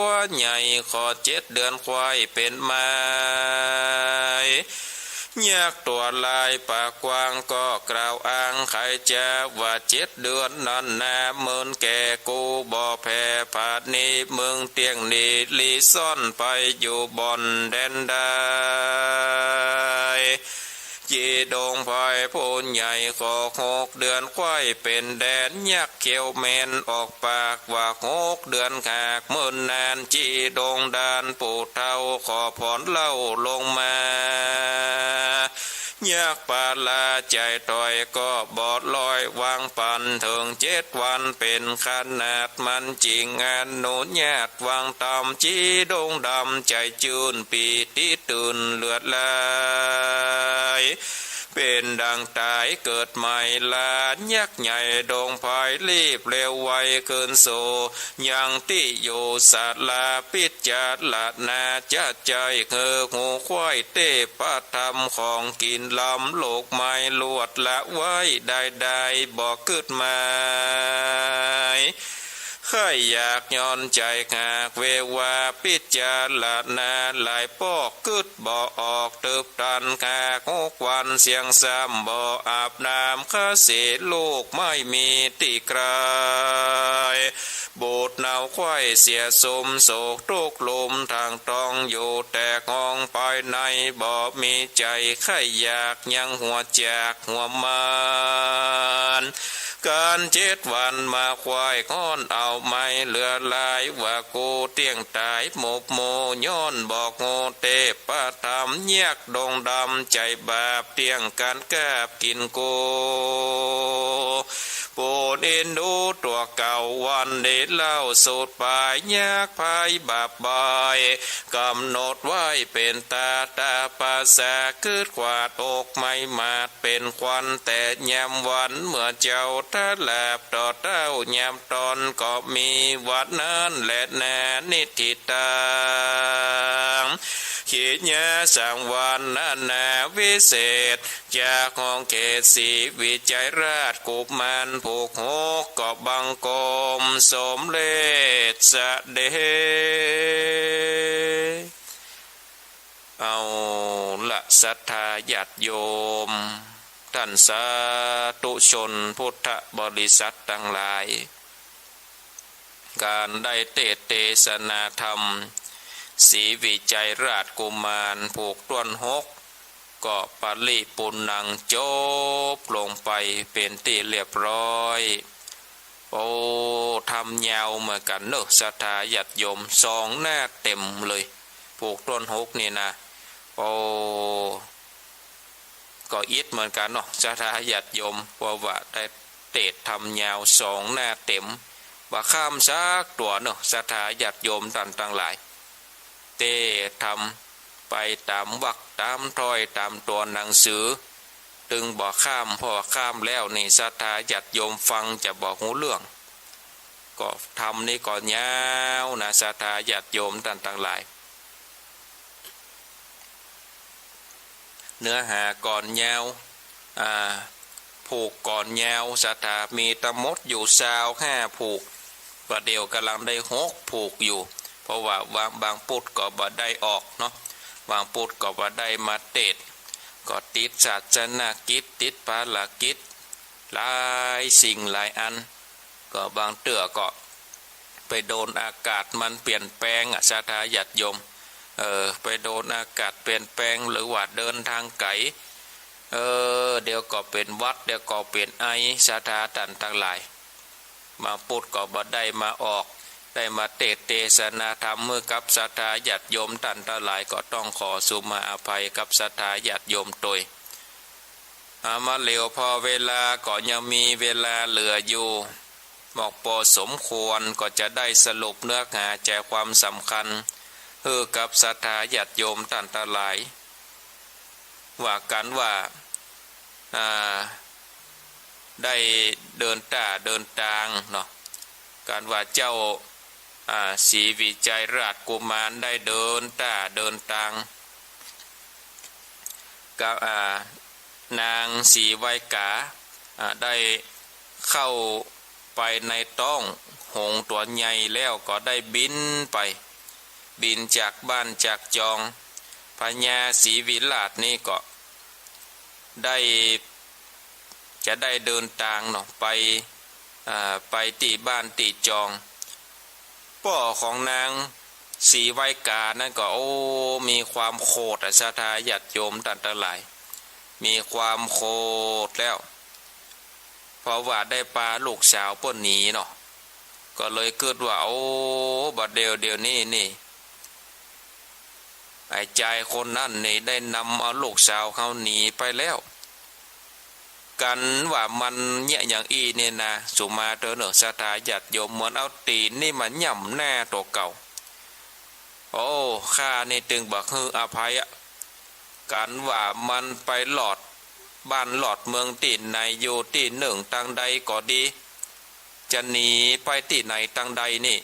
วใหญ่ ขอเจ็ดเดือนควายเป๋นไม้ยักษ์ตั๋วลายปากกว้าง ก็กล่าวอ้างไขจะว่า เจ็ดเดือนนั้นนา เมินแก่กูบ่แผ่ผละนี้ มึงเตี้ยงหนีลี้ซ่อนไปอยู่บ่อนแดนใด จีดงไพรผู้ใหญ่ ขอหกเดือนควายเป๋นแดน ยักษ์เขียวแมนออกปากว่า หกเดือนหากเมินนาน จีดงดานปู่เฒ่า ขอผ่อนเล่าลงมา ยักษ์ปาลาใจ๋ถ้อยก็บ่ลอยวางปั๋น เถิงเจ็ดวันเป๋นขนาด มันจึงอนุญาตวางต๋าม จีดงดำใจ๋จื้น ปีติตื่นเลือดไหล เป๋นดังต๋ายเกิดใหม่ ลายักษ์ใหญ่ดงไพร รีบเร็วไวคืนสู่ยังตี้อยู่สารา ปิจารณาจะใจ้ คือฮู้ควายเตปะธรรม ของกิ๋นล้ำโลกไม้ ลวดละไว้ได้ได้ บ่กึ๊ดหมาย ใค่อยากย้อนใจ๋หากเววา ปิจารณาหลายปอก กึ๊ดบ่ออก ตึบตันหากหกวัน เสี้ยงซ้ำบ่อาบน้ำ คาเสลูกไม่มีตี้ใก้ บุตรเนาควายเสียสุม โศกตุ๊กข์ลุมทางต้อง อยู่แต่ห้องภายใน บ่มีใจ๋ใค่อยาก ยังหัวจากหัวมาน กั๋นเจ็ดวันมาควายฮ้อนเอาไหม้เหลือหลาย ว่ากูเตี้ยงต๋ายหมกหมู่ ย้อนบ่ฮู้เตปะธรรม เยียกดงดำใจ๋บาป เตี้ยงกั๋นกราบกิ๋นกู ปูนอินดูตั๋วเก่า วันนี้เล่าสูตรปาย ยากภัยบาปบ่อย ก๋ำหนดไว้เป๋นต๋า ต๋าปะสากึ๊ดขวาด อกไหม้หมาดเป๋นควัน แต่ยามวันเมื่อเจ้า ถ้าหลับต่อเต้ายามต๋อน ก็มีวันนั้นแลนา นิทธิตัง ขีณาสังวรรณนา วิเศษ จากห้องเขตศรีวิชัยราชกุมาร ผูกหก ก็บังคมสมเร็จเสด็จ เอาละ ศรัทธาญาติโยม ต้านสาธุชนพุทธบริษัทตังหลาย ก๋านได้เตสน์เตสนาธรรม ศรีวิชัยราชกุมาร ผูกต้นหก ก็ปริปูรณัง จบลงไปเป๋นตี้เรียบร้อย โอ้ ธรรมยาวเหมือนกั๋นเนาะ ศรัทธาญาติโยม สองหน้าเต๋มเลย ผูกต้นหกนี่นะ โอ้ ก็อิดเหมือนกั๋นเนาะ ศรัทธาญาติโยม เพราะว่าได้เตสน์ธรรมยาวสองหน้าเต๋ม บ่ข้ามสักตั๋วเนาะ ศรัทธาญาติโยมต้านตังหลาย เตสน์ธรรมไปต๋ามวรรค ต๋ามถ้อย ต๋ามตั๋วหนังสือ ตึงบ่ข้าม เพราะว่าข้ามแล้วนี่ ศรัทธาญาติโยมฟังจะบ่ฮู้เรื่อง ก็ธรรมนี้ก็ยาวนะ ศรัทธาญาติโยมต้านตังหลาย เนื้อหาก็ยาว อ่า ผูกก็ยาว ศรัทธามีตังหมดอยู่ซาวห้าผูก บ่าเดี่ยวก่ำลังได้หกผูกอยู่ เพราะว่าบาง บางปุ๊ดก็บ่ได้ออกเนาะ บางปุ๊ดก็บ่ได้มาเตสน์ ก็ติดศาสนกิจ ติดภารกิจ หลายสิ่งหลายอัน ก็บางเตื้อก็ไปโดนอากาศมันเปลี่ยนแปลงอะ ศรัทธาญาติโยม เออ ไปโดนอากาศเปลี่ยนแปลง หรือว่าเดินตางไก๋ เออ เดี๋ยวก็เป๋นหวัด เดี๋ยวก็เป๋นไอ ศรัทธาต้านตังหลาย บางปุ๊ดก็บ่ได้มาออก ได้มาเตสน์เตสนาธรรมหื้อกับศรัทธาญาติโยมต้านตังหลาย ก็ต้องขอสุมาอภัยกับศรัทธาญาติโยมตวย อา มาเหลียวผ่อเวลาก็ยังมีเวลาเหลืออยู่ บอกปอสมควร ก็จะได้สรุปเนื้อหาใจ๋ความสำคัญหื้อกับศรัทธาญาติโยมต้านตังหลาย ว่ากั๋นว่า อ่า ได้เดินต้าเดินตางเนาะ กั๋นว่าเจ้า อ่า ศรีวิชัยราชกุมารได้เดินต้าเดินตาง กับ อ่า นางสีไวกา อ่า ได้เข้าไปในต๊องหงส์ตั๋วใหญ่แล้วก็ได้บินไป บินจากบ้านจากจอง พญาศรีวิราชนี่ก็ได้ จะได้เดินตางเนาะ ไป อ่า ไปตี้บ้านตี้จอง ป้อของนางศรีไวกานั้นก็ โอ้ มีความโขดอะ ศรัทธาญาติโยมต้านตังหลาย มีความโขดแล้ว เพราะว่าได้ปาลูกสาวเปิ้นหนีเนาะ ก็เลยกึ๊ดว่า โอ้ บ่าเดี่ยว เดี่ยวนี้นี่ ไอ้จายคนนั้นนี่ได้นำเอาลูกสาวเฮาหนีไปแล้ว กั๋นว่ามันเยียะอย่างอี้นี่นะ สุมาเต๊อะเนาะ ศรัทธาญาติโยม เหมือนเอาตี๋นนี่มาย่ำหน้าตั๋วเก่า โอ้ ข้านี่ตึงบ่หื้ออภัยอะ กั๋นว่ามันไปหลอดบ้านหลอดเมืองตี้ไหน อยู่ตี้นึ่งตางใดก็ดี จะหนีไปตี้ไหนตางใดนี่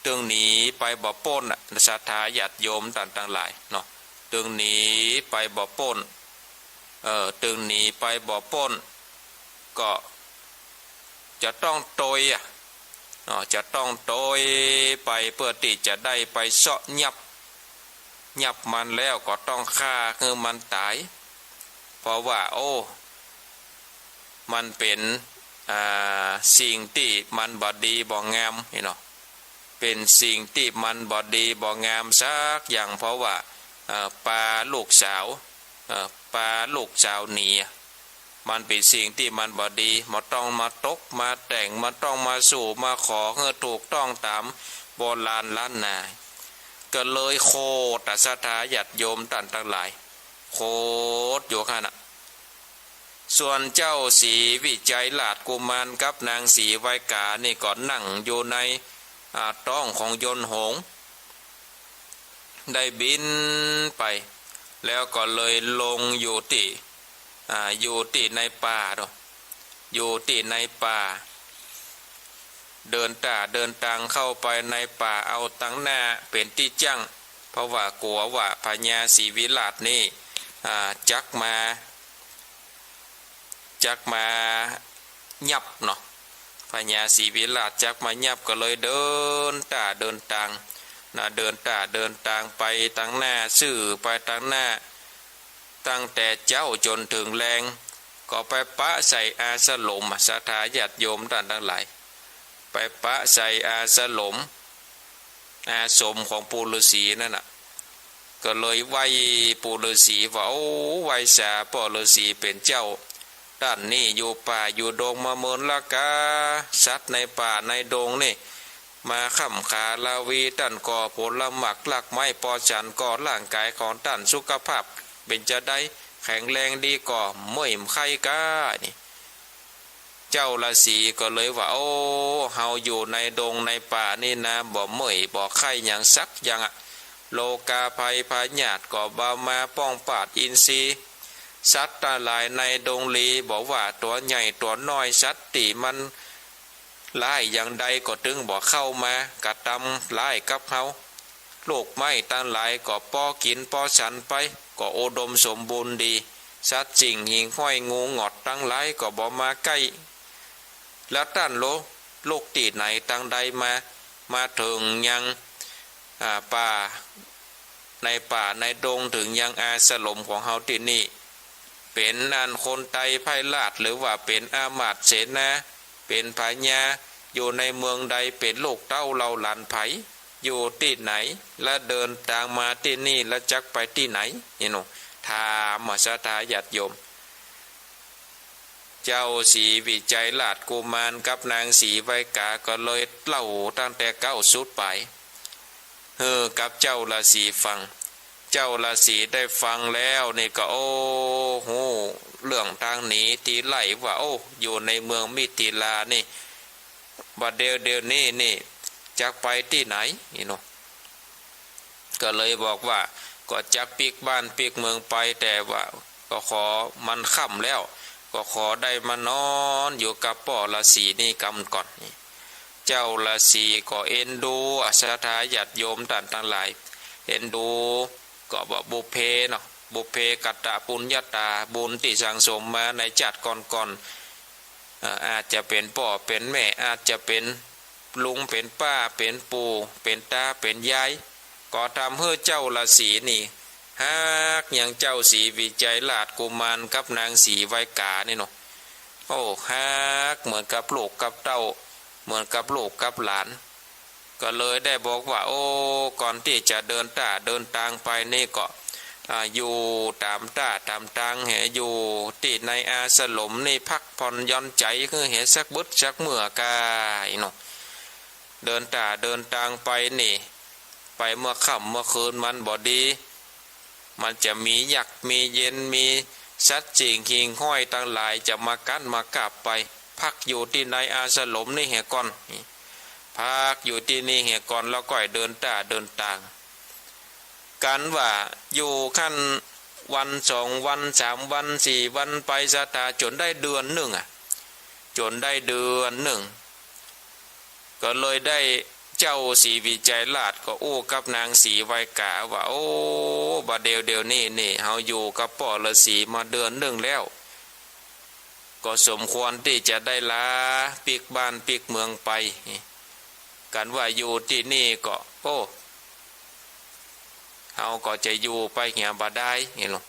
ตึงหนีไปบ่ป๊นอะ ศรัทธาญาติโยมต้านตังหลายเนาะ ตึงหนีไปบ่ป๊น เออ ตึงหนีไปบ่ป๊น ก็จะต้องตวยอะ เนาะ จะต้องตวยไปเปื้อตี้จะได้ไปเซาะยับ ยับมันแล้วก็ต้องฆ่าหื้อมันต๋าย เพราะว่า โอ้ มันเป๋น อ่า สิ่งตี้มันบ่ดีบ่งามนี่เนาะ เป๋นสิ่งตี้มันบ่ดีบ่งามสักอย่าง เพราะว่า เอ่อ ปาลูกสาว เอ่อ ปาลูกสาวหนีอะ มันเป๋นสิ่งตี้มันบ่ดี บ่ต้องมาตกมาแต่ง บ่ต้องมาสู่มาขอหื้อถูกต้องต๋ามโบราณล้านนา ก็เลยโขดอะ ศรัทธาญาติโยมต้านตังหลาย โขดอยู่หั้นน่ะ ส่วนเจ้าศรีวิชัยราชกุมารกับนางศรีไวกานี่ก็นั่งอยู่ใน อ่า ต๊องของยนต์หงส์ ได้บินไป แล้วก็เลยลงอยู่ตี้ อ่า อยู่ตี้ในป่าเนาะ อยู่ตี้ในป่า เดินต้าเดินตางเข้าไปในป่า เอาตังหน้าเป๋นตี้จั่ง เพราะว่ากั๋วว่าพญาศรีวิราชนี่ อ่า จักมา จักมายับเนาะ พญาศรีวิราชจักมายับ ก็เลยเดินต้าเดินตางนะ เดินต้าเดินตางไปตังหน้า ซื่อไปตังหน้า ตั้งแต่เจ๊าจ๋นเถิงแลง ก็ไปปะใส่อาสลม ศรัทธาญาติโยมต้านตังหลาย ไปปะใส่อาสลม อาสมของปู่ฤๅษีนั่นน่ะ ก็เลยไหว้ปู่ฤๅษีว่า โอ้ ไหว้สาป้อฤๅษีเป๋นเจ้า ต้านนี่อยู่ป่าอยู่ดงมาเมินละกา สัตว์ในป่าในดงนี่ มาค้ำขาลาวี ต้านก่อผลหมากรากไม้ปอฉันก่อ ร่างก๋ายของต้านสุขภาพเป๋นจาใด แข็งแรงดีก่อ เมื่อยไข้ก้านี่ เจ้าฤๅษีก็เลยว่า โอ้ เฮาอยู่ในดงในป่านี่นา บ่เมื่อยบ่ไข้หยังสักอย่างอะ โรคาภัยพยาธิก็บ่มาป้องปราดอินทรีย์ สัตว์ตังหลายในดงลี บ่ว่าตั๋วใหญ่ตั๋วน้อย สัตว์ตี้มันร้ายอย่างใดก็ตึงบ่เข้ามากระตำร้ายกับเฮา ลูกไม้ตังหลายก็ปอกิ๋นปอฉันไป ก็อุดมสมบูรณ์ดี สัตว์สิ่งหิ่งห้อยงูหงอดตังหลายก็บ่มาใก้ แล้วต้านลุกตี้ไหนตังใดมา มาเถิงยัง อ่า ป่า ในป่าในดง เถิงยังอาสลมของเฮาตี้นี่ เป๋นอันคนไตรพ่ายราช หรือว่าเป๋นอำมาตย์เสนา เป๋นพญา อยู่ในเมืองใด เป๋นลูกเต้าเหล่าหลานใผ อยู่ตี้ไหน และเดินตางมาตี้นี่ และจักไปตี้ไหน นี่เนาะ ถามอะ ศรัทธาญาติโยม เจ้าศรีวิชัยราชกุมารกับนางศรีไวกาก็เลยเล่าตั้งแต่เก๊าสุดปาย หื้อกับเจ้าฤๅษีฟัง เจ้าฤๅษีได้ฟังแล้วนี่ก็ โอ้ ฮู้เรื่องตางหนีตี้ไล่ว่า โอ้ อยู่ในเมืองมิถิลานี่ บัดเดี๋ยวเดี๋ยวนี้นี่ จักไปตี้ไหน นี่เนาะ ก็เลยบอกว่า ก็จักปิ๊กบ้านปิ๊กเมืองไป แต่ว่าก็ขอมันค่ำแล้ว ก็ขอได้มานอนอยู่กับป้อฤๅษีนี่กำก่อน นี่ เจ้าฤๅษีก็เอ็นดูอะ ศรัทธาญาติโยมต้านตังหลาย เอ็นดู ก็ว่าบุพเพเนาะ บุพเพกตปุญญาตา บุญตี้สั่งสมมาในจาติก่อนๆ เอ่อ อาจจะเป๋นป้อเป๋นแม่ อาจจะเป๋นลุงเป๋นป้า เป๋นปู่เป๋นตาเป๋นยาย ก็ทำหื้อเจ้าฤๅษีนี่ ฮักยังเจ้าศรีวิชัยราชกุมารกับนางศรีไวกานี่เนาะ โอ้ ฮักเหมือนกับลูกกับเต้า เหมือนกับลูกกับหลาน ก็เลยได้บอกว่า โอ้ ก่อนตี้จะเดินต้าเดินตางไปนี่ก็ อ่า อยู่ต๋ามต้าต๋ามตางแห อยู่ตี้ในอาสลมนี่พักผ่อนหย่อนใจ๋หื้อแหสักบึดสักเมื่อกายเนาะ เดินต้าเดินตางไปนี่ ไปเมื่อค่ำเมื่อคืนมันบ่ดี มันจะมียักษ์มีเย็นมีสัตว์สิ่งหิ่งห้อยตังหลายจะมากัดมากัดไป พักอยู่ตี้ในอาสลมนี่แหก่อน พักอยู่ตี้นี่แหก่อน แล้วก่อยเดินต้าเดินตาง กันว่าอยู่คันวันสองวันสามวันสี่วันไป ศรัทธาจ๋นได้เดือนนึ่งอะ จ๋นได้เดือนนึ่ง ก็เลยได้เจ้าศรีวิชัยราชก็อู้กับนางศรีไวกาว่า โอ้ บัดเดี๋ยวเดี๋ยวนี้นี่ เฮาอยู่กับป้อฤๅษีมาเดือนนึ่งแล้ว ก็สมควรตี้จะได้ลาปิ๊กบ้านปิ๊กเมืองไป กันว่าอยู่ตี้นี่ก็ โอ้ เฮาก็จะอยู่ไปเหียบ่ดาย นี่เนาะ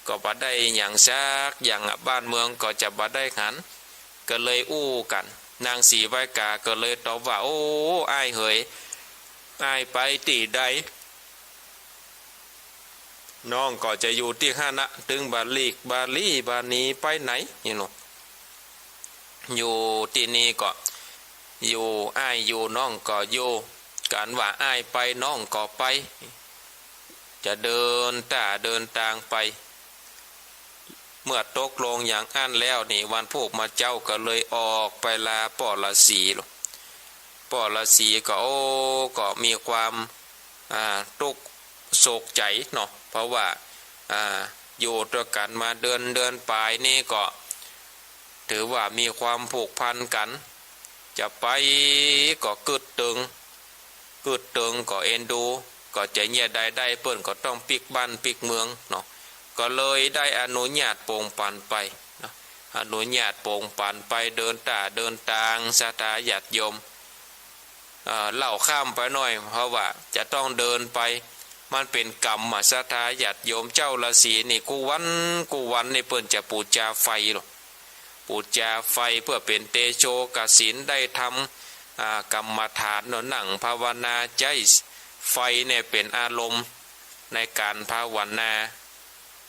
ก็บ่ได้หยังสักอย่างอะ บ้านเมืองก็จะบ่ได้หัน ก็เลยอู้กั๋น นางศรีไวกาก็เลยตอบว่า โอ้ อ้ายเหย อ้ายไปตี้ใด น้องก็จะอยู่ตี้หั้นนะ ตึงบ่หลีกบ่หลีบ่หนีไปไหน นี่เนาะ อยู่ตี้นี่ก็อยู่ อ้ายอยู่น้องก็อยู่ กั๋นว่าอ้ายไปน้องก็ไป จะเดินต้าเดินตางไป เมื่อตกลงอย่างอั้นแล้วนี่ วันพูกมาเจ๊าก็เลยออกไปลาป้อฤๅษี ป้อฤๅษีก็ โอ้ ก็มีความ อ่า ตุ๊กข์โศกใจ๋เนาะ เพราะว่า อ่า อยู่ตวยกั๋นมาเดือน เดือนป๋ายนี่ก็ ถือว่ามีความผูกพันกั๋น จะไปก็กึ๊ดตึง กึ๊ดตึงก็เอ็นดู ก็จะเยียะใดได้ เปิ้นก็ต้องปิ๊กบ้านปิ๊กเมืองเนาะ ก็เลยได้อนุญาตปงปันไปเนาะ อนุญาตปงปันไปเดินต้าเดินตาง ศรัทธาญาติโยม เอ่อ เล่าข้ามไปหน่อย เพราะว่าจะต้องเดินไป มันเป๋นกรรมอะ ศรัทธาญาติโยม เจ้าฤๅษีนี่กู้วันกู้วันนี่เปิ้นจะปู๋จาไฟเนาะ ปู๋จาไฟเปื้อเป๋นเตโชกสิณ ได้ทำ อ่า กรรมฐานเนาะ นั่งภาวนาใจ๊ไฟเนี่ยเป๋นอารมณ์ในก๋านภาวนา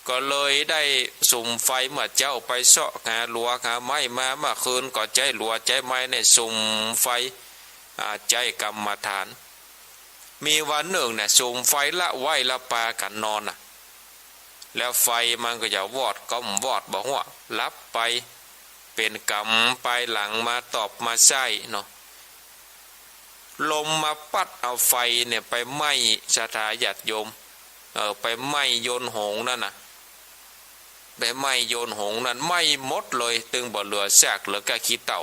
ก็เลยได้สุมไฟ เมื่อเจ๊าไปเซาะหาหลัวหาไม้มา เมื่อคืนก็ใจ๊หลัวใจ๊ไม้เนี่ยสุมไฟ อ่า ใจ๊กรรมฐาน มีวันนึ่งเนี่ยสุมไฟละไว้ละปากั๋นนอนน่ะ แล้วไฟมันก็จะวอดก็บ่วอดบ่ฮู้ หลับไป เป๋นกรรมป๋ายหลังมาตอบมาใจ๊เนาะ ลมมาปั๊ดเอาไฟเนี่ยไปไหม้ ศรัทธาญาติโยม เออ ไปไหม้ยนต์หงส์นั่นน่ะ ไปไหม้ยนต์หงส์นั่น ไหม้หมดเลย ตึงบ่เหลือซาก เหลือก้าขี้เถ้า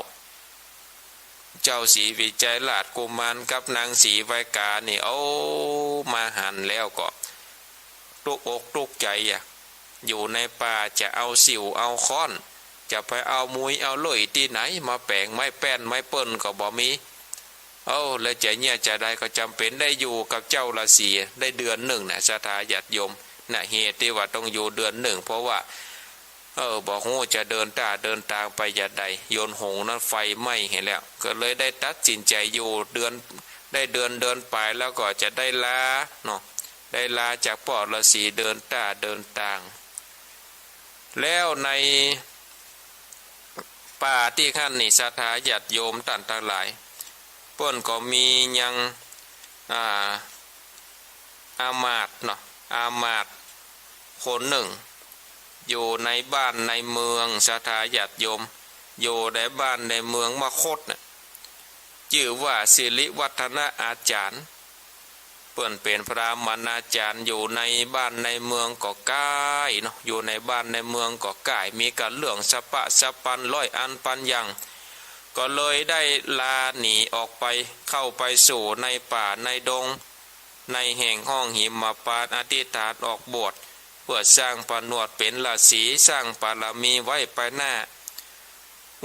เจ้าศรีวิชัยราชกุมารกับนางศรีไวกานี่ เอา มาหันแล้วก็ ตุ๊กอกตุ๊กใจ๋อะ อยู่ในป่าจะเอาสิวเอาค้อน จะไปเอามุยเอาเลื่อยตี้ไหนมาแป๋ง ไม้แป้นไม้เปิ้นก็บ่มี เอ้า แล้วจะเยียะจะใด ก็จ๋ำเป๋นได้อยู่กับเจ้าฤๅษีได้เดือนนึ่งน่ะ ศรัทธาญาติโยม น่ะ เหตุตี้ว่าต้องอยู่เดือนนึ่ง เพราะว่า เออ บ่ฮู้จะเดินต้าเดินตางไปจะใด ยนต์หงส์นั้นไฟไหม้หั้นแล้ว ก็เลยได้ตัดสินใจ๋อยู่เดือน ได้เดือน เดือนป๋ายแล้วก็จะได้ลาเนาะ ได้ลาจากป้อฤๅษีเดินต้าเดินตาง แล้วในป่าตี้หั้นนี่ ศรัทธาญาติโยมต้านตังหลาย เปิ้นก็มียัง อ่า อามาตย์เนาะ อามาตย์คนนึ่ง อยู่ในบ้านในเมือง ศรัทธาญาติโยม อยู่ในบ้านในเมืองมคธน่ะ จื้อว่าสิริวัฒนะอาจ๋ารย์ เปิ้นเป๋นพราหมณาจ๋ารย์ อยู่ในบ้านในเมืองก็ก้ายเนาะ อยู่ในบ้านในเมืองก็ก้าย มีก้าเรื่องสะปะสะปันร้อยอันปันอย่าง ก็เลยได้ลาหนีออกไป เข้าไปสู่ในป่าในดง ในแห่งห้องหิมพานต์ อธิษฐานออกบวช เปื้อสร้างผนวดเป๋นฤๅษี สร้างบารมีไว้ไปหน้า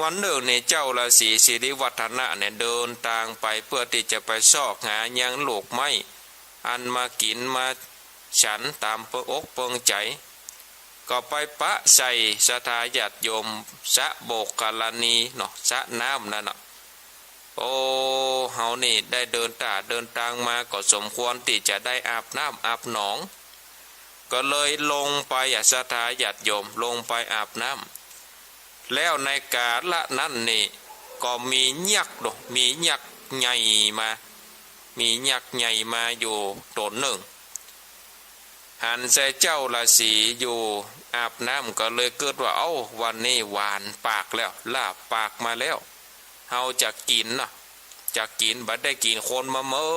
วันนึ่งนี่เจ้าฤๅษีสิริวัฒนะเนี่ยเดินตางไปเปื้อตี้จะไปซอกหายังลูกไม้ อันมากิ๋นมาฉันต๋ามเปิงอกเปิงใจ๋ ก็ไปปะใส่ศรัทธาญาติโยมสระโบกรณีเนาะ สระน้ำนั่นเนาะ โอ้ เฮานี่ได้เดินต้าเดินตางมาก็สมควรตี้จะได้อาบน้ำอาบหนอง ก็เลยลงไปอะ ศรัทธาญาติโยม ลงไปอาบน้ำ แล้วในกาละนั้นนี่ก็มียักษ์เนาะ มียักษ์ใหญ่มา มียักษ์ใหญ่มาอยู่ต๋นนึ่ง หันใส่เจ้าฤๅษีอยู่อาบน้ำ ก็เลยกึ๊ดว่า เอ้า วันนี้หวานปากแล้ว ลาบปากมาแล้ว เฮาจะกิ๋นเนาะ จะกิ๋น บ่ได้กิ๋นคนมาเมิ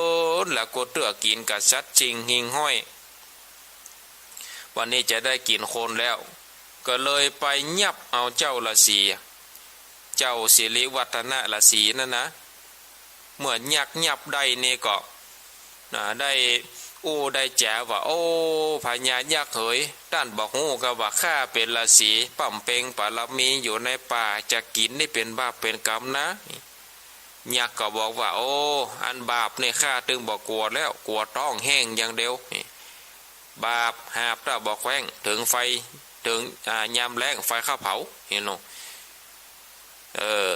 นแล้ว กั๋วเตื้อกิ๋นก้าสัตว์สิ่งหิ่งห้อย วันนี้จะได้กิ๋นคนแล้ว ก็เลยไปยับเอาเจ้าฤๅษี เจ้าสิริวัฒนะฤๅษีนั่นนะ เมื่อยักษ์ยับได้นี่ก็ นะ ได้อู้ได้จ๋าว่า โอ้ พญายักษ์เหย ต้านบ่ฮู้กาว่าข้าเป๋นฤๅษี บำเพ็งบารมีอยู่ในป่า จะกิ๋นนี่เป๋นบาปเป๋นกรรมนะ ยักษ์ก็บอกว่า โอ้ อันบาปนี่ข้าตึงบ่กั๋วแล้ว กั๋วต๊องแห้งอย่างเดียว นี่ บาปหาบตาบ่แคว้ง เถิงไฟ เถิง อ่า ยามแล้งไฟข้าเผา หันเนาะ เออ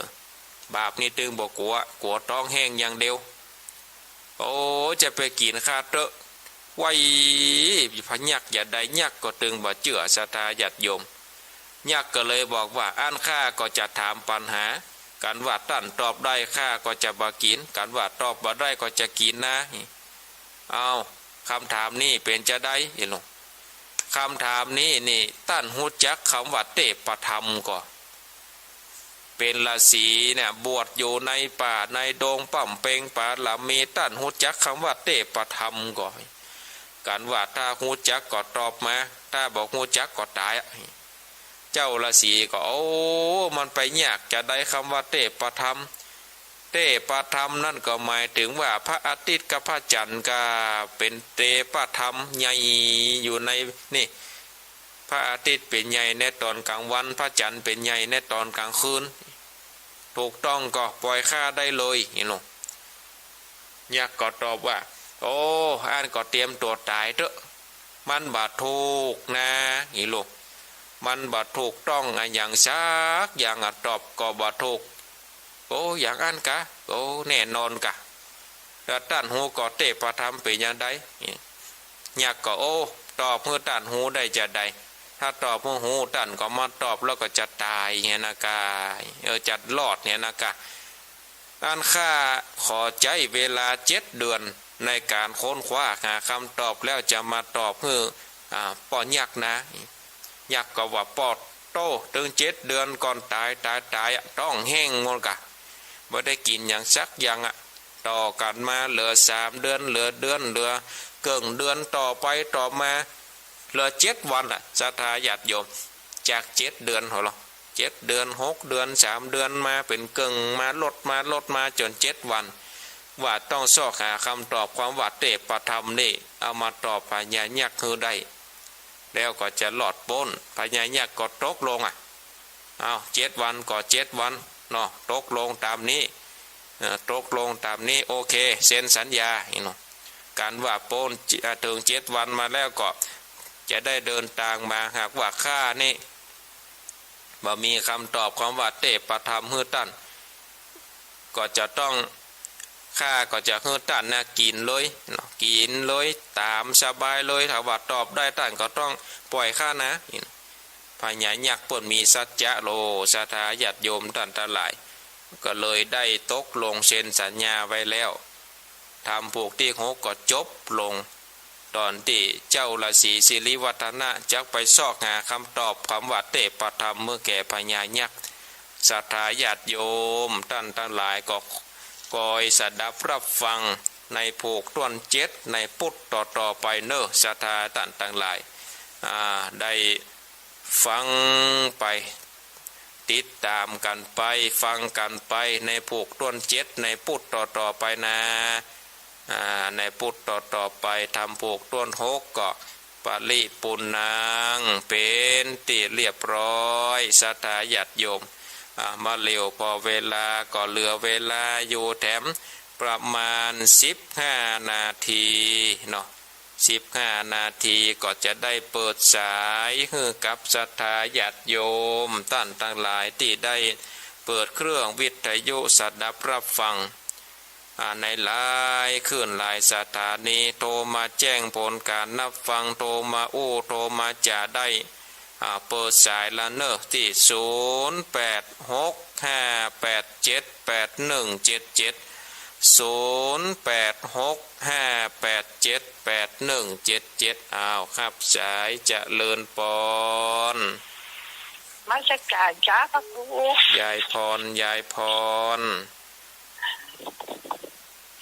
บาปนี่ตึงบ่กั๋ว กั๋วต๊องแห้งอย่างเดียว โอ้ จะไปกิ๋นข้าเต๊อะ ไหว้ พระยักษ์จะใด ยักษ์ก็ตึงบ่เจื้อ ศรัทธาญาติโยม ยักษ์ก็เลยบอกว่า อั้นข้าก็จะถามปัญหา กันว่าต้านตอบได้ ข้าก็จะบ่กิ๋น กันว่าตอบบ่ได้ก็จะกิ๋นนา เอา กำถามนี้เป๋นจาใด เออ กำถามนี้นี่ ต้านฮู้จักกำว่าเตปะธรรมก่อ เป๋นฤๅษีเนี่ย บวชอยู่ในป่าในดง บำเพ็งบารมี ต้านฮู้จักกำว่าเตปะธรรมก่อ กันว่าถ้าฮู้จักก็ตอบมา ถ้าบ่ฮู้จักก็ต๋ายอะ เจ้าฤๅษีก็ โอ้ มันไปยากจาใดกำว่าเตปะธรรม เตปะธรรมนั้นก็หมายเถิงว่าพระอาทิตย์กับพระจันทร์ก็เป๋นเตปะธรรมใหญ่อยู่ในนี่ พระอาทิตย์เป๋นใหญ่ในต๋อนก๋างวัน พระจันทร์เป๋นใหญ่ในต๋อนก๋างคืน ถูกต้องก่อ ป่อยข้าได้เลย เห็นบ่ ยักษ์ก็ตอบว่า โอ้ อั้นก็เตรียมตั๋วต๋ายเต๊อะ มันบ่ถูกนา อีหลู มันบ่ถูกต้องอะหยังสักอย่างอะ ตอบก็บ่ถูก โอ้ อย่างอั้นกา โอ้ แน่นอนกา แล้วต้านฮู้ก่อเตปะธรรมเป๋นจาใด ยักษ์ก็ โอ้ ตอบหื้อต้านฮู้ได้จาใด ถ้าตอบหื้อฮู้ ต้านก็มาตอบแล้วก็จะต๋ายเหียนะกา เออ จะรอดเหียนะกา อั้นข้าขอใจ๊เวลาเจ็ดเดือนในก๋านค้นคว้าหากำตอบ แล้วจะมาตอบหื้อ อ่า ป้อยักษ์นา ยักษ์ก็ว่า ปอดโต้ เถิงเจ็ดเดือนก่อนต๋าย ต๋าย ต๋ายอะ ต๊องแห้งหมดกา บ่ได้กิ๋นหยังสักอย่างอะ ต่อกั๋นมาเหลือสามเดือน เหลือเดือน เหลือเกิ่งเดือน ต่อไปต่อมา เหลือเจ็ดวันอะ ศรัทธาญาติโยม จากเจ็ดเดือนหั้นลอ เจ็ดเดือน หกเดือน สามเดือน มาเป๋นเกิ่ง มาลด มาลด มาจ๋นเจ็ดวัน ว่าต้องซอกหากำตอบกำว่าเตปะธรรมนี่ เอามาตอบพญายักษ์หื้อได้ แล้วก็จะรอดป๊น พญายักษ์ก็ตกลงอะ เอา เจ็ดวันก็เจ็ดวันเนาะ ตกลงต๋ามนี้ เอ่อ ตกลงต๋ามนี้ โอเค เซ็นสัญญา นี่เนาะ กันว่าป๊น เอ่อ เถิงเจ็ดวันมาแล้วก็จะได้เดินตางมา หากว่าข้านี่บ่มีกำตอบกำว่าเตปะธรรมหื้อต้าน ก็จะต้อง ข้าก็จะหื้อต้านนะกิ๋นเลยเนาะ กิ๋นเลยต๋ามสบายเลย ถ้าว่าตอบได้ต้านก็ต้องป่อยข้านะ พญายักษ์เปิ้นมีสัจจะโล ศรัทธาญาติโยมต้านตังหลาย ก็เลยได้ตกลงเซ็นสัญญาไว้แล้ว ธรรมผูกตี้หกก็จบลง ต๋อนตี้เจ้าฤๅษีสิริวัฒนะจักไปซอกหากำตอบกำว่าเตปะธรรมหื้อแก่พญายักษ์ ศรัทธาญาติโยมต้านตังหลายก็คอยสดับรับฟังในผูกต้นเจ็ดในปุตต่อๆ ไปเน่อ ศรัทธาต้านตังหลาย อ่า ได้ฟังไป ติดต๋ามกั๋นไป ฟังกั๋นไป ในผูกต้นเจ็ดในปุตต่อๆ ไปนา อ่า ในปุตต่อๆ ไป ธรรมผูกต้นหกก็ปริปูรณัง เป๋นตี้เรียบร้อย ศรัทธาญาติโยม อ่า มาเร็ว ปอเวลาก็เหลือเวลาอยู่แถมประมาณสิบห้านาทีเนาะ สิบห้านาทีก็จะได้เปิดสายหื้อกับศรัทธาญาติโยมต้านตังหลายตี้ได้เปิดเครื่องวิทยุสดับรับฟัง อ่า ในหลายคลื่นหลายสถานี โทรมาแจ้งผลก๋านรับฟัง โทรมาอู้ โทรมาจ๋าได้ อ่า เปิดสายละเน่อ ตี้ ศูนย์แปดหกห้าแปดเจ็ดแปดหนึ่งเจ็ดเจ็ด ศูนย์แปดหกห้าแปดเจ็ดแปดหนึ่งเจ็ดเจ็ด อ้าว ฮับสาย เจริญปอน นมัสก๋านเจ้าพระครู ยายพร ยายพร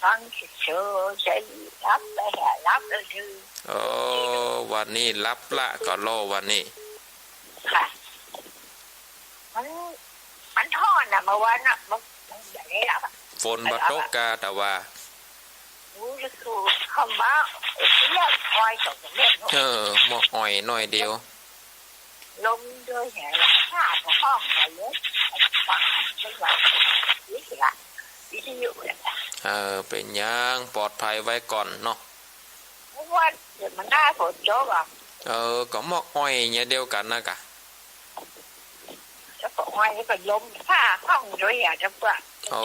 ฟังเฉยๆ จะหลับไปแหละ หลับเลยคือ โอ้ วันนี้หลับละก็โลวันนี้ ค่ะ มัน มันฮ้อนน่ะ เมื่อวานน่ะ มัน มันบ่ได้หลับอะ ฝนบ่ตกกา แต่ว่า โอ้ย คือคำว่า เรียกอ้อยสองเม็ดเนาะ เออ เมาะอ้อยหน่อยเดียว ลมด้วยแหละ ข้าก็ห้องไปเลย ฟังจังหวะ วิทยุ วิทยุเนี่ย เออ เป๋นหยัง ปลอดภัยไว้ก่อนเนาะ เพราะว่าเดี๋ยวมันหน้าฝนตกอะ เออ ก็เมาะอ้อยเนี่ยเดียวกั๋นนะกะ แล้วก็อ้อยนี่ก็ลมฟ้าห้องด้วยอะ เจ้าเปื้อ โอ้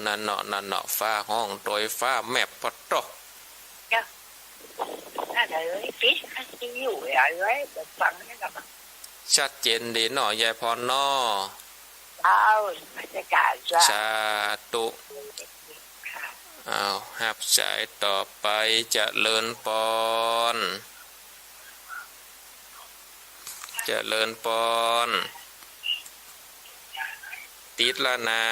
นั่นเนาะ นั่นเนาะ ฟ้าห้องโตย ฟ้าแมบปะโต้ เจ้า เอ้ย ปิ๊ก มันมีอยู่แล้วเว้ย เดี๋ยวฟังให้เรา ชัดเจนดีเนาะ ยายพรเนาะ เจ้า นมัสก๋านเจ้า สาธุ ค่ะ อ้าว ฮับสายต่อไป เจริญปอน เจริญปอน ติดละนา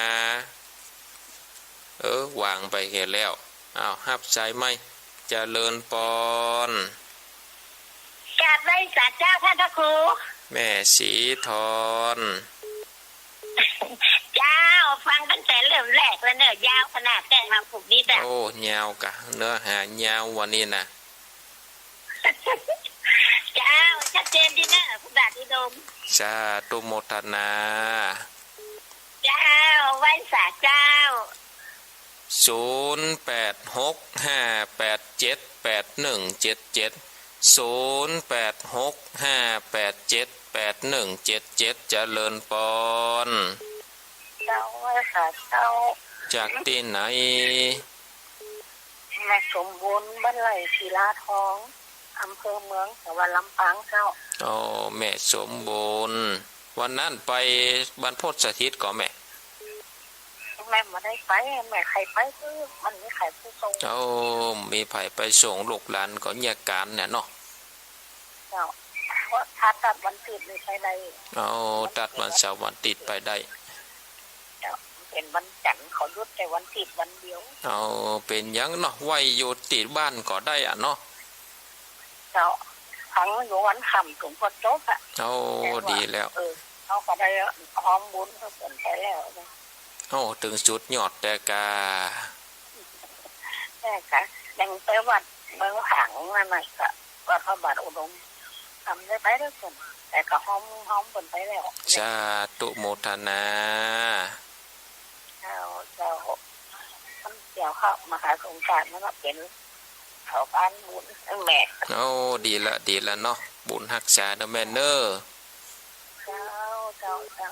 เออ วางไปเหียแล้ว อ้าว ฮับสายใหม่ เจริญปอน กราบไหว้สาเจ้าท่านพระครู แม่ศรีทร เจ้า ฟังตั้งแต่เริ่มแรกแล้วเนอะ ยาวขนาดแต่มาผูกนี้จ้ะ โอ้ ยาวกะ เนื้อหายาววันนี้นะ เจ้า ชัดเจนดีเนอะ พระบาทอุดม สาธุโมทนา เจ้า ไหว้สาเจ้า ศูนย์แปดหกห้าแปดเจ็ดแปดหนึ่งเจ็ดเจ็ด ศูนย์แปดหกห้าแปดเจ็ดแปดหนึ่งเจ็ดเจ็ด เจริญปอน เจ้า ไหว้สาเจ้า จากตี้ไหน แม่สมบูรณ์ บ้านไร่ ศิลาทอง อำเภอเมือง จังหวัดลำปางเจ้า อ๋อ แม่สมบูรณ์ วันนั้นไปบรรพตสถิตก่อแม่ แม่บ่ได้ไป แม่ใค่ไป คือมันมีใผผู้ส่ง โอ้ มีใผไปส่ง ลูกหลานก็เยียะก๋านเนี่ยเนาะ เจ้า เพราะถ้าตัดวันติดนี่ไปได้ โอ้ ตัดวันเสาร์วันติดไปได้ เจ้า เป๋นวันจันทร์เขาหยุดแต่วันติดวันเดียว โอ้ เป๋นหยังเนาะ ไหว้อยู่ตี้บ้านก็ได้อะเนาะ เจ้า ฟังอยู่วันค่ำจนกว่าจบอะ โอ้ แต่ว่า ดีแล้ว เออ เขาก็ได้ฮอมบุญเขาเป๋นไปแล้วนะ โอ้ ตึงสุดยอดแต่กา แต่กา ยังไปวัดเมืองผางนั่นน่ะ กะ วัดพระบาทอุดม ทำได้ไปแล้วเป๋น แต่กาฮอม ฮอมเป๋นไปแล้ว สาธุโมทนา เจ้า เจ้า มันเกี่ยวข้องมหาสงกรานต์นั่นน่ะ เป๋น เขาบ้านบุญแม่ โอ้ ดีละ ดีละเนาะ บุญฮักษาเนาะแม่เนาะ เจ้า เจ้า เจ้า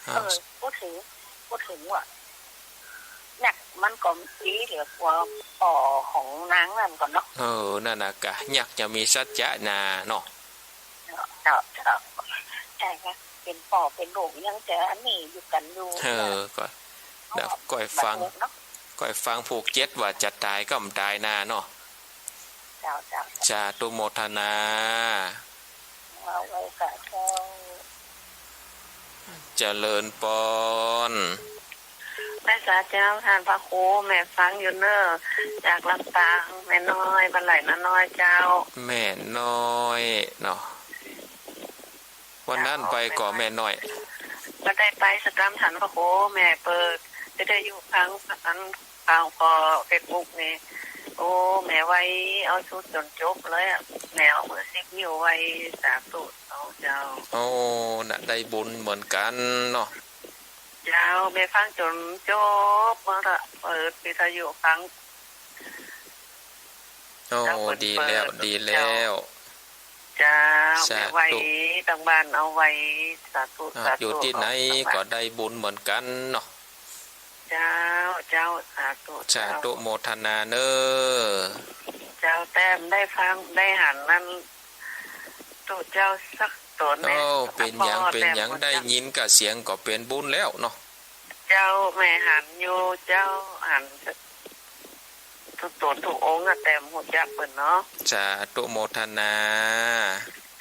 อ้าว เออ พูดถึง พูดถึงว่า เนี่ย มันก็มีเหลือกว่าป้อของนางนั่นก่อนเนาะ เออ นั่นน่ะกะ ยักจะมีสัจจะนาเนาะ เจ้า เจ้า ใจ้ค่ะ เป๋นป้อเป๋นลูกยังจะอันนี้อยู่กั๋นอยู่ เออ ก็ เดี๋ยวก้อยฟัง บัดเนาะ ก้อยฟังผูกเจ็ดว่าจะต๋ายก็บ่ต๋ายนาเนาะ เจ้า เจ้า สาธุโมทนา เอาไว้กะเจ้า เจริญปอน ไหว้สาเจ้า ต้านพระครู แม่ฟังอยู่เน่อ จากลำปาง แม่น้อย บ้านไร่นาน้อยเจ้า แม่น้อยเนาะ วันนั้นไปก่อแม่น้อย บ่ได้ไปสักกำ ต้านพระครู แม่เปิดวิทยุฟัง อัน ฟังผ่อเฟซบุ๊กนี่ โอ้ แม่ไหว้เอาสุดจ๋นจบเลยอะ แม่เอามือสิบนิ้วไหว้สาธุเอาเจ้า โอ้ น่ะ ได้บุญเหมือนกั๋นเนาะ เจ้า แม่ฟังจ๋นจบ เมื่อละเปิดวิทยุฟัง โอ้ เจ้า เปิ้น ดีแล้ว เปิด ดีแล้ว เจ้า เจ้า สาธุ แม่ไหว้ตังบ้านเอาไหว้ สาธุ อ่ะ สาธุ อยู่ตี้ไหน เอาตังบ้าน ก็ได้บุญเหมือนกั๋นเนาะ เจ้า เจ้า สาธุ สาธุ เจ้า โมทนาเน่อ เจ้า แต่บ่ได้ฟัง ได้หันนั่น ตุ๊เจ้าสักต๋นแน่ โอ้ เป๋นหยัง เป๋นหยัง ได้ยินกะเสียงก็เป๋นบุญแล้วเนาะ เจ้า แม่หันอยู่เจ้า หัน ตุ๊ต๋นตุ๊องค์อะ แต่บ่ฮู้จักเปิ้นเนาะ สาธุโมทนา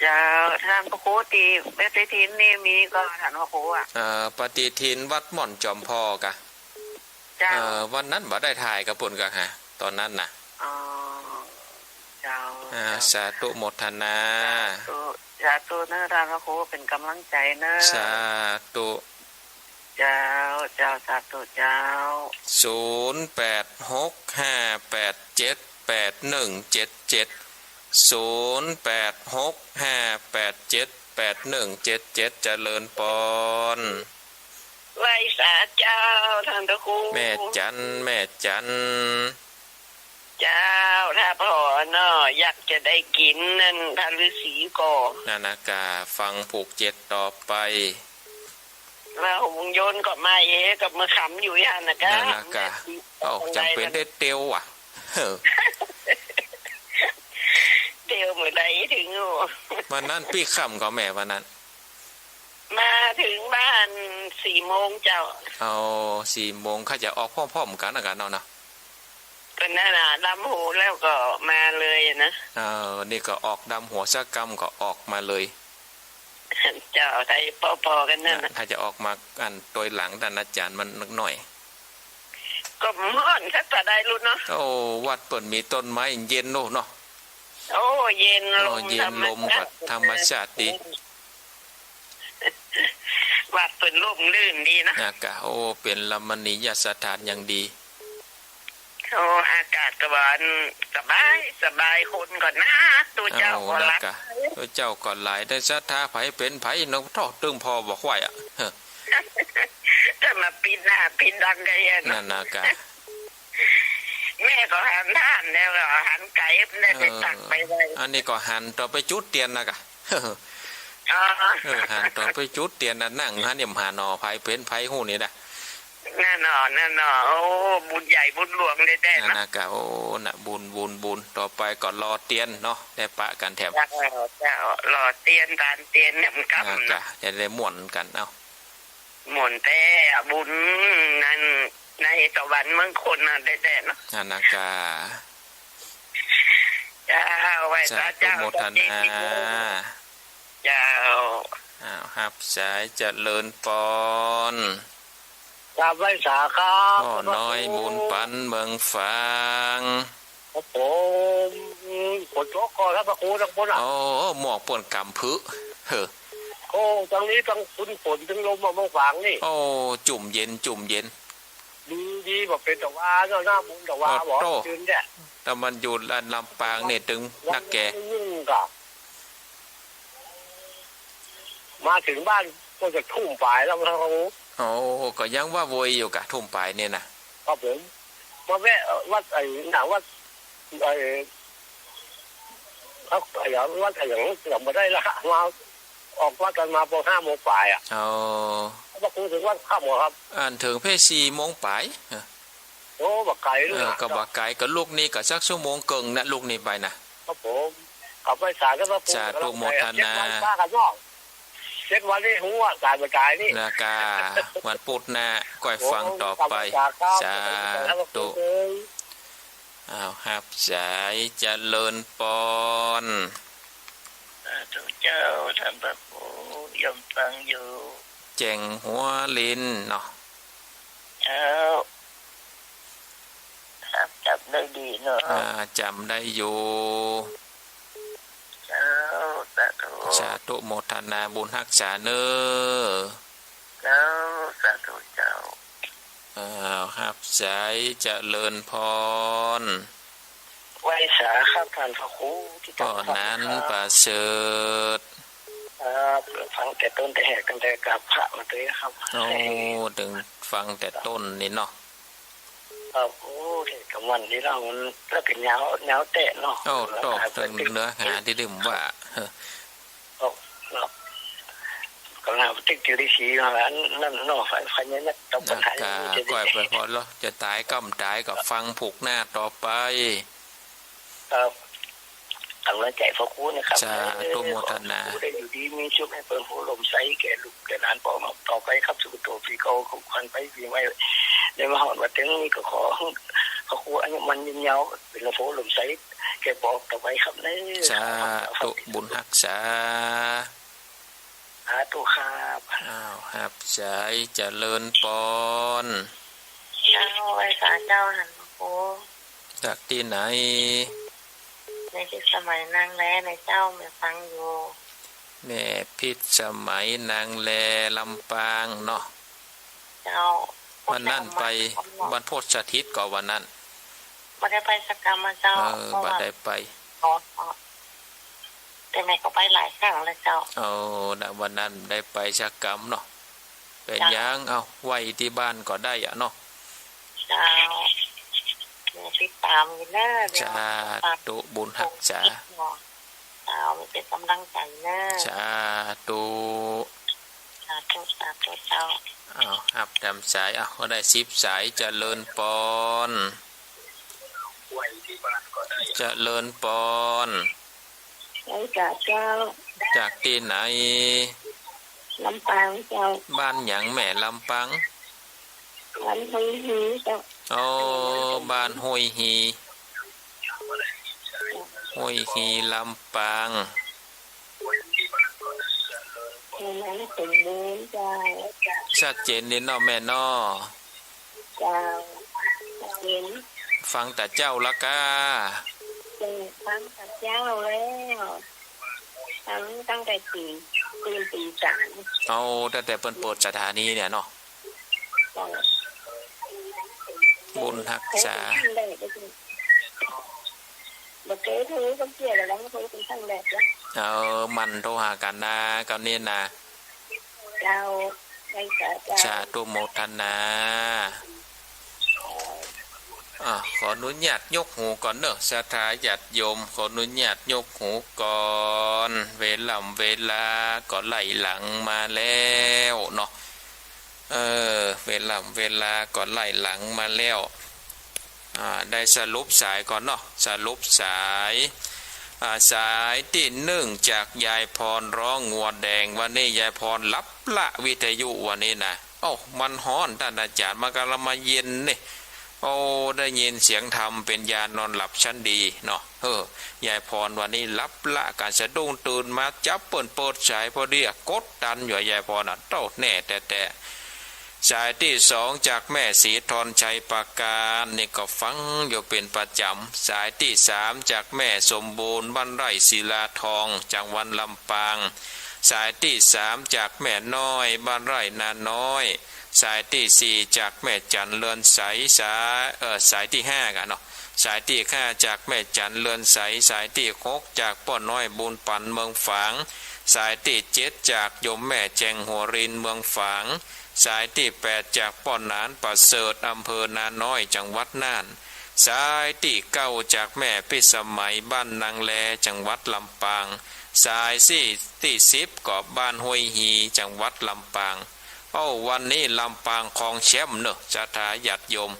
เจ้า ต้านพระครูตี้ปฏิทินนี่มีก่อ ต้านพระครูอะ เอ่อ ปฏิทินวัดม่อนจอมพอกะ เจ้า เอ่อ วันนั้นบ่ได้ถ่ายกับเปิ้นกะฮะ ต๋อนนั้นน่ะ อ๋อ เจ้า อ่า เจ้า สาธุโมทนา สาธุ สาธุเน่อ ต้านพระครู เป๋นก๋ำลังใจ๋เน่อ สาธุ เจ้า เจ้า สาธุเจ้า ศูนย์แปดหกห้าแปดเจ็ดแปดหนึ่งเจ็ดเจ็ด ศูนย์แปดหกห้าแปดเจ็ดแปดหนึ่งเจ็ดเจ็ด เจริญปอน ไหว้สาเจ้า ต้านพระครู แม่จัน แม่จัน เจ้า ถ้าผ่อเนาะ อยากจะได้กิ๋นนั่น พระฤๅษีก่อ นั่นนะกะ ฟังผูกเจ็ดต่อไป ว่าหงส์โยนก็มาเอ กับมือขำอยู่อย่างนั้นนะกะ นั่นนะกะ เอ้า จำเป๋นได้เตียวอะ เออ วันนั้นปี้ค่ำก่อแม่วันนั้น มาเถิงบ้านสี่โมงเจ้า เอา สี่โมง ข้าจะออกพร้อมๆ กั๋นนะกั๋นเนาะ ก็นั่นน่ะ ดำหัวแล้วก็มาเลยอะนะ เออ นี่ก็ออกดำหัวสักกำก็ออกมาเลย เจ้า ได้ปอๆ กั๋นนั่นน่ะ ถ้าจะออกมาอันตวยหลังต้านอาจ๋ารย์มันนักหน่อย ก็ฮ้อนสักเต้าใดลูกเนาะ โอ้ วัดเปิ้นมีต้นไม้เย็นโน่นเนาะ โอ้ เย็น ลมธรรมชาติ เย็น ลมก็ธรรมชาติดี วัดเปิ้นร่มรื่นดีนะ นะกะ โอ้ เป๋นรมณียสถานอย่างดี โอ้ อากาศก็หวานสบายสบาย คนก็นัก ตุ๊เจ้าก็หลาย ตุ๊เจ้าก็หลาย ได้ศรัทธาใผเป๋นใผเนาะ เต้าตึงผ่อบ่ไหวอะ ถ้ามาปิดหน้าปิดดังก็แย่เนาะ นั่นนะกะ แม่ก็หันต้านแล้วก็หันไก๋ ได้ไปตักไปไหว้ อันนี้ก็หันต่อไปจุดเตียนนะกะ อ๋อ เออ หันต่อไปจุดเตียนนะ นั่งหันเนี่ยหันหน่อ ใผเป๋นใผฮู้นี่นะ นั่นหน่อ นั่นหน่อ โอ้ บุญใหญ่บุญหลวงแต๊ๆ นั่น เนาะ นะกะ โอ้ น่ะ บุญ บุญ บุญ ต่อไปก็หล่อเตียนเนาะ ได้ปะกั๋นแถม เจ้า เจ้า หล่อเตียน ตานเตียนเนี่ยมันกำ อ่ากะ จะได้ม่วนกั๋น เอ้า ม่วนแต๊อะ บุญนั่น ในสวรรค์เมืองคนน่ะแต๊ๆ เนาะ นั่นนะกะ เจ้า ไหว้สาเจ้า สาธุโมทนา เจ้า อ้าว ฮับสาย เจริญปอน กราบไหว้สาครับ ป้อน้อยบุญปันเมืองฝาง ครับผม ฝนตกก่อครับ พระครู ตังปู้นอะ โอ้ หมอกป่นก๋ำผึ เฮ้อ โอ้ ตังนี้ตังฝน ฝนตังลมอะ เมืองฝางนี่ โอ้ จุ่มเย็น จุ่มเย็น ดี ดี บ่เป๋นตะวาเนาะ หน้าบุญตะวา โอ้โห บ่จืนเนี่ย ถ้ามันอยู่ลำปางนี่ตึงนักแก่ ยิ่งกะ มาเถิงบ้านก็จะทุ่มป๋ายแล้ว พระครู โอ้ ก็ยังว่าโวยอยู่กะ ทุ่มป๋ายเนี่ยนะ ครับผม มาแวะวัดไอ้ หน้าวัด ไอ้ ครับ ไอ้หยัง วัดไอ้หยัง จ๋ำบ่ได้ละ มา ออกวัดกั๋นมาปอห้าโมงป๋ายอะ อ๋อ พระครูเถิงวัดค่ำเหรอครับ อันเถิงเพ่สี่โมงป๋าย เออ โอ้ บ่ไก๋ลูก เออ นะ ก็บ่ไก๋ ก็ลุกนี่ก็สักชั่วโมงเกิ่งนะ ลุกนี่ไปนะ ครับผม กราบไหว้สาครับ พระครู สาธุโมทนา เจ็ดวันปากั๋นเนาะ เจ็ดวันนี่ฮู้ว่าต๋ายบ่ต๋ายนี่ นะกะ วันพุธหน้า ก้อยฟังต่อไป โอ้ กราบไหว้สาครับ สาธุ อ้าว ฮับสาย เจริญปอน สาธุเจ้า ต้านพระครู โยมฟังอยู่ แจ้งหัวลินเนาะ เจ้า ครับ จ๋ำได้ดีเนาะ อ่า จ๋ำได้อยู่ เจ้า สาธุ สาธุโมทนาบุญฮักษาเน้อ เจ้า สาธุเจ้า อ้าว ฮับสาย เจริญปอน ไหว้สาครับ ต้านพระครู ตี้ ป้อนันประเสริฐ ครับ ฟังแต่ต้นแต่แหกตั้งแต่กราบพระมาเต๊อะครับ โอ้ ตึงฟังแต่ต้นนี่เนาะ ครับ โอ้ เทศน์กำวันนี้เนาะ มัน แล้วก็ยาว ยาวแต๊เนาะ โอ้ ตอบตึงเนื้อหาตี้ลืมว่า เออ ครับ กำลังติ๊กอยู่ตี้สีมาแล้ว อันนั้นเนาะ ไฟ ไฟเนี่ยนะ ตอบปัญหา อ่ะ ก้อยไปพอแล้ว จะต๋ายก้ำต๋ายก็ฟังผูกหน้าต่อไป ครับ กำลังใจ๋พระครูนะครับ สาธุโมทนา เออ ขอพระครูได้อยู่ดีมีสุข หื้อเปิ้นโพล่มใสแก่ลูกแก่หลานปองเนาะ ต่อไปครับ สุขโตปีเก่า ของขวัญไปปีใหม่ ได้มาฮอดมาเถิงนี่ก็ขอพระครูอายุมั่นยืนยาว เป๋นโพล่มใสแก่ปองต่อไปครับเน้อ สาธุบุญฮักษา สาธุครับ อ้าว ฮับสาย เจริญปอน เจ้า ไหว้สาเจ้า หันพระครู จากตี้ไหน แม่พิสมัยนางแล นายเจ้า แม่ฟังอยู่ แม่พิสมัยนางแล ลำปางเนาะ เจ้า วันนั้นไป พุทธธรรมะ วันโพธิ์สถิตย์ก่อวันนั้น บ่ได้ไปสักกำอะเจ้า เออ เพราะว่า บ่ได้ไป อ๋อ อ๋อ แต่แม่ก็ไปหลายครั้งแล้วเจ้า เออ นะ วันนั้นได้ไปสักกำเนาะ เป๋นหยัง เจ้า เอ้า ไหว้ตี้บ้านก็ได้อะเนาะ เจ้า แม่ติดต๋ามอยู่เน้อ สาธุบุญฮักษา เจ้า แม่เป๋นก๋ำลังใจ๋เน้อ สาธุ สาธุ สาธุเจ้า อ้าว ฮับต๋ามสาย อ้าว ก็ได้สิบสาย เจริญปอน เจริญปอน ไกลกาดเจ้า จากตี้ไหน ลำปางเจ้า บ้านหยังแม่ ลำปาง บ้านห้วยฮีเจ้า อ๋อ บ้านห้วยฮี ห้วยฮี ลำปาง แม่น้ำสมบูรณ์เจ้า ชัดเจนดีเนาะแม่เนาะ เจ้า ชัดเจน ฟังแต่เจ๊าละก้า เจ้า ฟังแต่เจ๊าแล้ว ตั้ง ตั้งแต่ตี ตื่นตีสาม เอา ตั้งแต่เปิ้นเปิดสถานีเนี่ยเนาะ เจ้า บุญฮักษา บ่เกยโทรสักเทื่อแล้ว โทรเป็นครั้งแรกนะ เออ หมั่นโทรหากั๋นนะ คราวนี้นะ เจ้า ได้สาธุ สาธุโมทนา อ่ะ ขออนุญาตยกหูก่อนเนาะ ศรัทธาญาติโยม ขออนุญาตยกหูก่อน เวล่ำเวลาก็ไล่หลังมาแล้วเนาะ เออ เวล่ำเวลาก็ไล่หลังมาแล้ว อ่า ได้สรุปสายก่อนเนาะ สรุปสาย อ่า สายตี้นึ่งจากยายพรร้องงัวแดง วันนี้ยายพรหลับละวิทยุวันนี้นะ โอ้ มันฮ้อนต้านอาจ๋ารย์ มันกำลังมาเย็นนี่ โอ้ ได้ยินเสียงธรรมเป็นยานอนหลับชั้นดีเนาะ เออ ยายพรวันนี้หลับละ กาสะดุ้งตื่นมาจับเปิ้นเปิดสายพอดีอะ กดตันอยู่ยายพรน่ะ โต้ แน่แต๊ๆ สายตี้สองจากแม่ศรีธรชัยประการ นี่ก็ฟังอยู่เป๋นประจ๋ำ สายตี้สามจากแม่สมบูรณ์ บ้านไร่ศิลาทอง จังหวัดลำปาง สายตี้สามจากแม่น้อย บ้านไร่นาน้อย สายตี้สี่จากแม่จันเรือนใส สาย เอ่อ สายตี้ห้ากั๋นเนาะ สายตี้ห้าจากแม่จันเรือนใส สายตี้หกจากป้อน้อยบุญปันเมืองฝาง สายตี้เจ็ดจากโยมแม่แจงหัวรินเมืองฝาง สายตี้แปดจากป้อหนานประเสริฐอำเภอนาน้อยจังหวัดน่าน สายตี้เก้าจากแม่พิสมัยบ้านนางแลจังหวัดลำปาง สายตี้สิบก็บ้านห้วยฮีจังหวัดลำปาง โอ้ วันนี้ลำปางครองแชมป์เนาะ ศรัทธาญาติโยม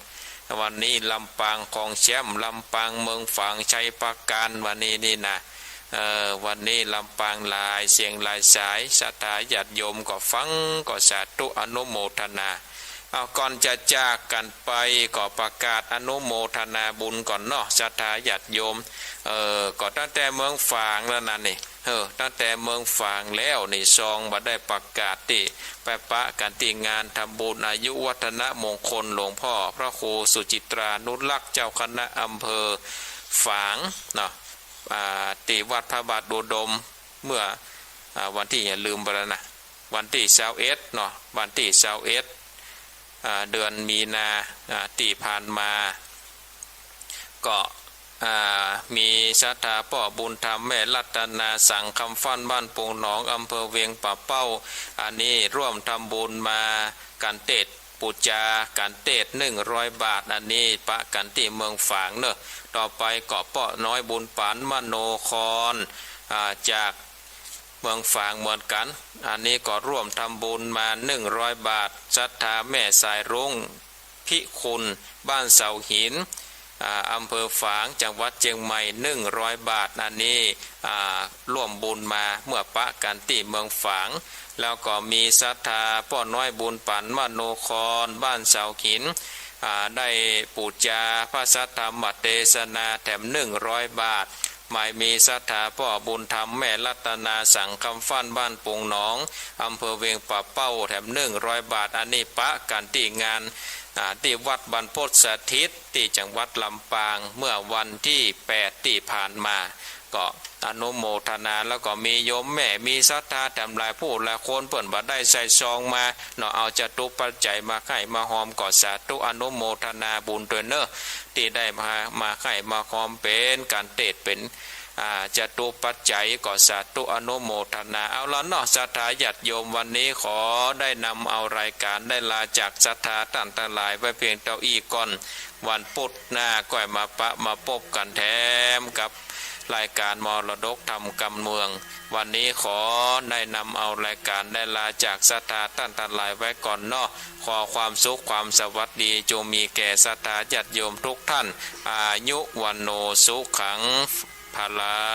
วันนี้ลำปางครองแชมป์ ลำปางเมืองฝางชัยประการ วันนี้นี่นะ เออ วันนี้ลำปางหลายเสียงหลายสาย ศรัทธาญาติโยมก็ฟังก็สาธุอนุโมทนา เอา ก่อนจะจากกั๋นไปก็ประกาศอนุโมทนาบุญก่อนเนาะ ศรัทธาญาติโยม เออ ก็ตั้งแต่เมืองฝางแล้วนะนี่ เออ ตั้งแต่เมืองฝางแล้วนี่ ซองบ่ได้ประกาศตี้ ไปปะกั๋นตี้งานทำบุญอายุวัฒนมงคลหลวงพ่อพระครูสุจิตรานุรักษ์เจ้าคณะอำเภอฝางเนาะ อ่า ตี้วัดพระบาทอุดม เมื่อ อ่า วันตี้ ลืมไปแล้วนะ วันตี้ซาวเอ็ดเนาะ วันตี้ซาวเอ็ด อ่า เดือนมีนา อ่า ตี้ผ่านมา ก็ อ่า มีศรัทธาป้อบุญธรรมแม่รัตนาสังคำฟั่นบ้านโป่งหนองอำเภอเวียงป่าเป้า อันนี้ร่วมทำบุญมา กั๋นเตศน์ปู๋จา กั๋นเตศน์หนึ่งร้อยบาท อันนี้ปะกั๋นตี้เมืองฝางเนาะ ต่อไปก็ป้อน้อยบุญปันมโนคร อ่า จาก เมืองฝางเหมือนกั๋น อันนี้ก็ร่วมทำบุญมาหนึ่งร้อยบาท ศรัทธาแม่สายรุ้ง พิคุณ บ้านเสาหิน อ่า อำเภอฝาง จังหวัดเจียงใหม่ หนึ่งร้อยบาท อันนี้ อ่า ร่วมบุญมาเมื่อปะกั๋นตี้เมืองฝาง แล้วก็มีศรัทธาป้อน้อยบุญปันมโนคร บ้านเสาหิน อ่า ได้ปู๋จาพระสัทธรรมเตสนาแถมหนึ่งร้อยบาท หมายมีศรัทธาป้อบุญธรรมแม่รัตนาสังคำฟั่นบ้านโป่งหนอง อำเภอเวียงป่าเป้า แถมหนึ่งร้อยบาท อันนี้ปะกั๋นตี้งาน อ่า ตี้วัดบรรพตสถิต ตี้จังหวัดลำปาง เมื่อวันตี้แปดตี้ผ่านมา ก็อนุโมทนา แล้วก็มีโยมแม่ มีศรัทธาแถมหลายผู้หลายคน เปิ้นบ่ได้ใส่ซองมาเนาะ เอาจตุปัจจัยมาใค่มาฮอม ก็สาธุอนุโมทนาบุญตวยเนาะ ตี้ได้มา มาใค่มาฮอมเป๋นกั๋นเตศน์เป๋น อ่า จตุปัจจัย ก็สาธุอนุโมทนา เอาละเนาะ ศรัทธาญาติโยม วันนี้ขอได้นำเอารายก๋านได้ลาจากศรัทธาต้านตังหลายไว้เพียงเต้าอี้ก่อน วันปุธหน้าก้อยมาปะมาปบกั๋นแถมกับรายก๋านมรดกธรรมกำเมือง วันนี้ขอได้นำเอารายก๋านได้ลาจากศรัทธาต้านตังหลายไว้ก่อนเนาะ ขอความสุขความสวัสดีจงมีแก่ศรัทธาญาติโยมทุกท่าน อายุ วัณโณ สุขัง พลัง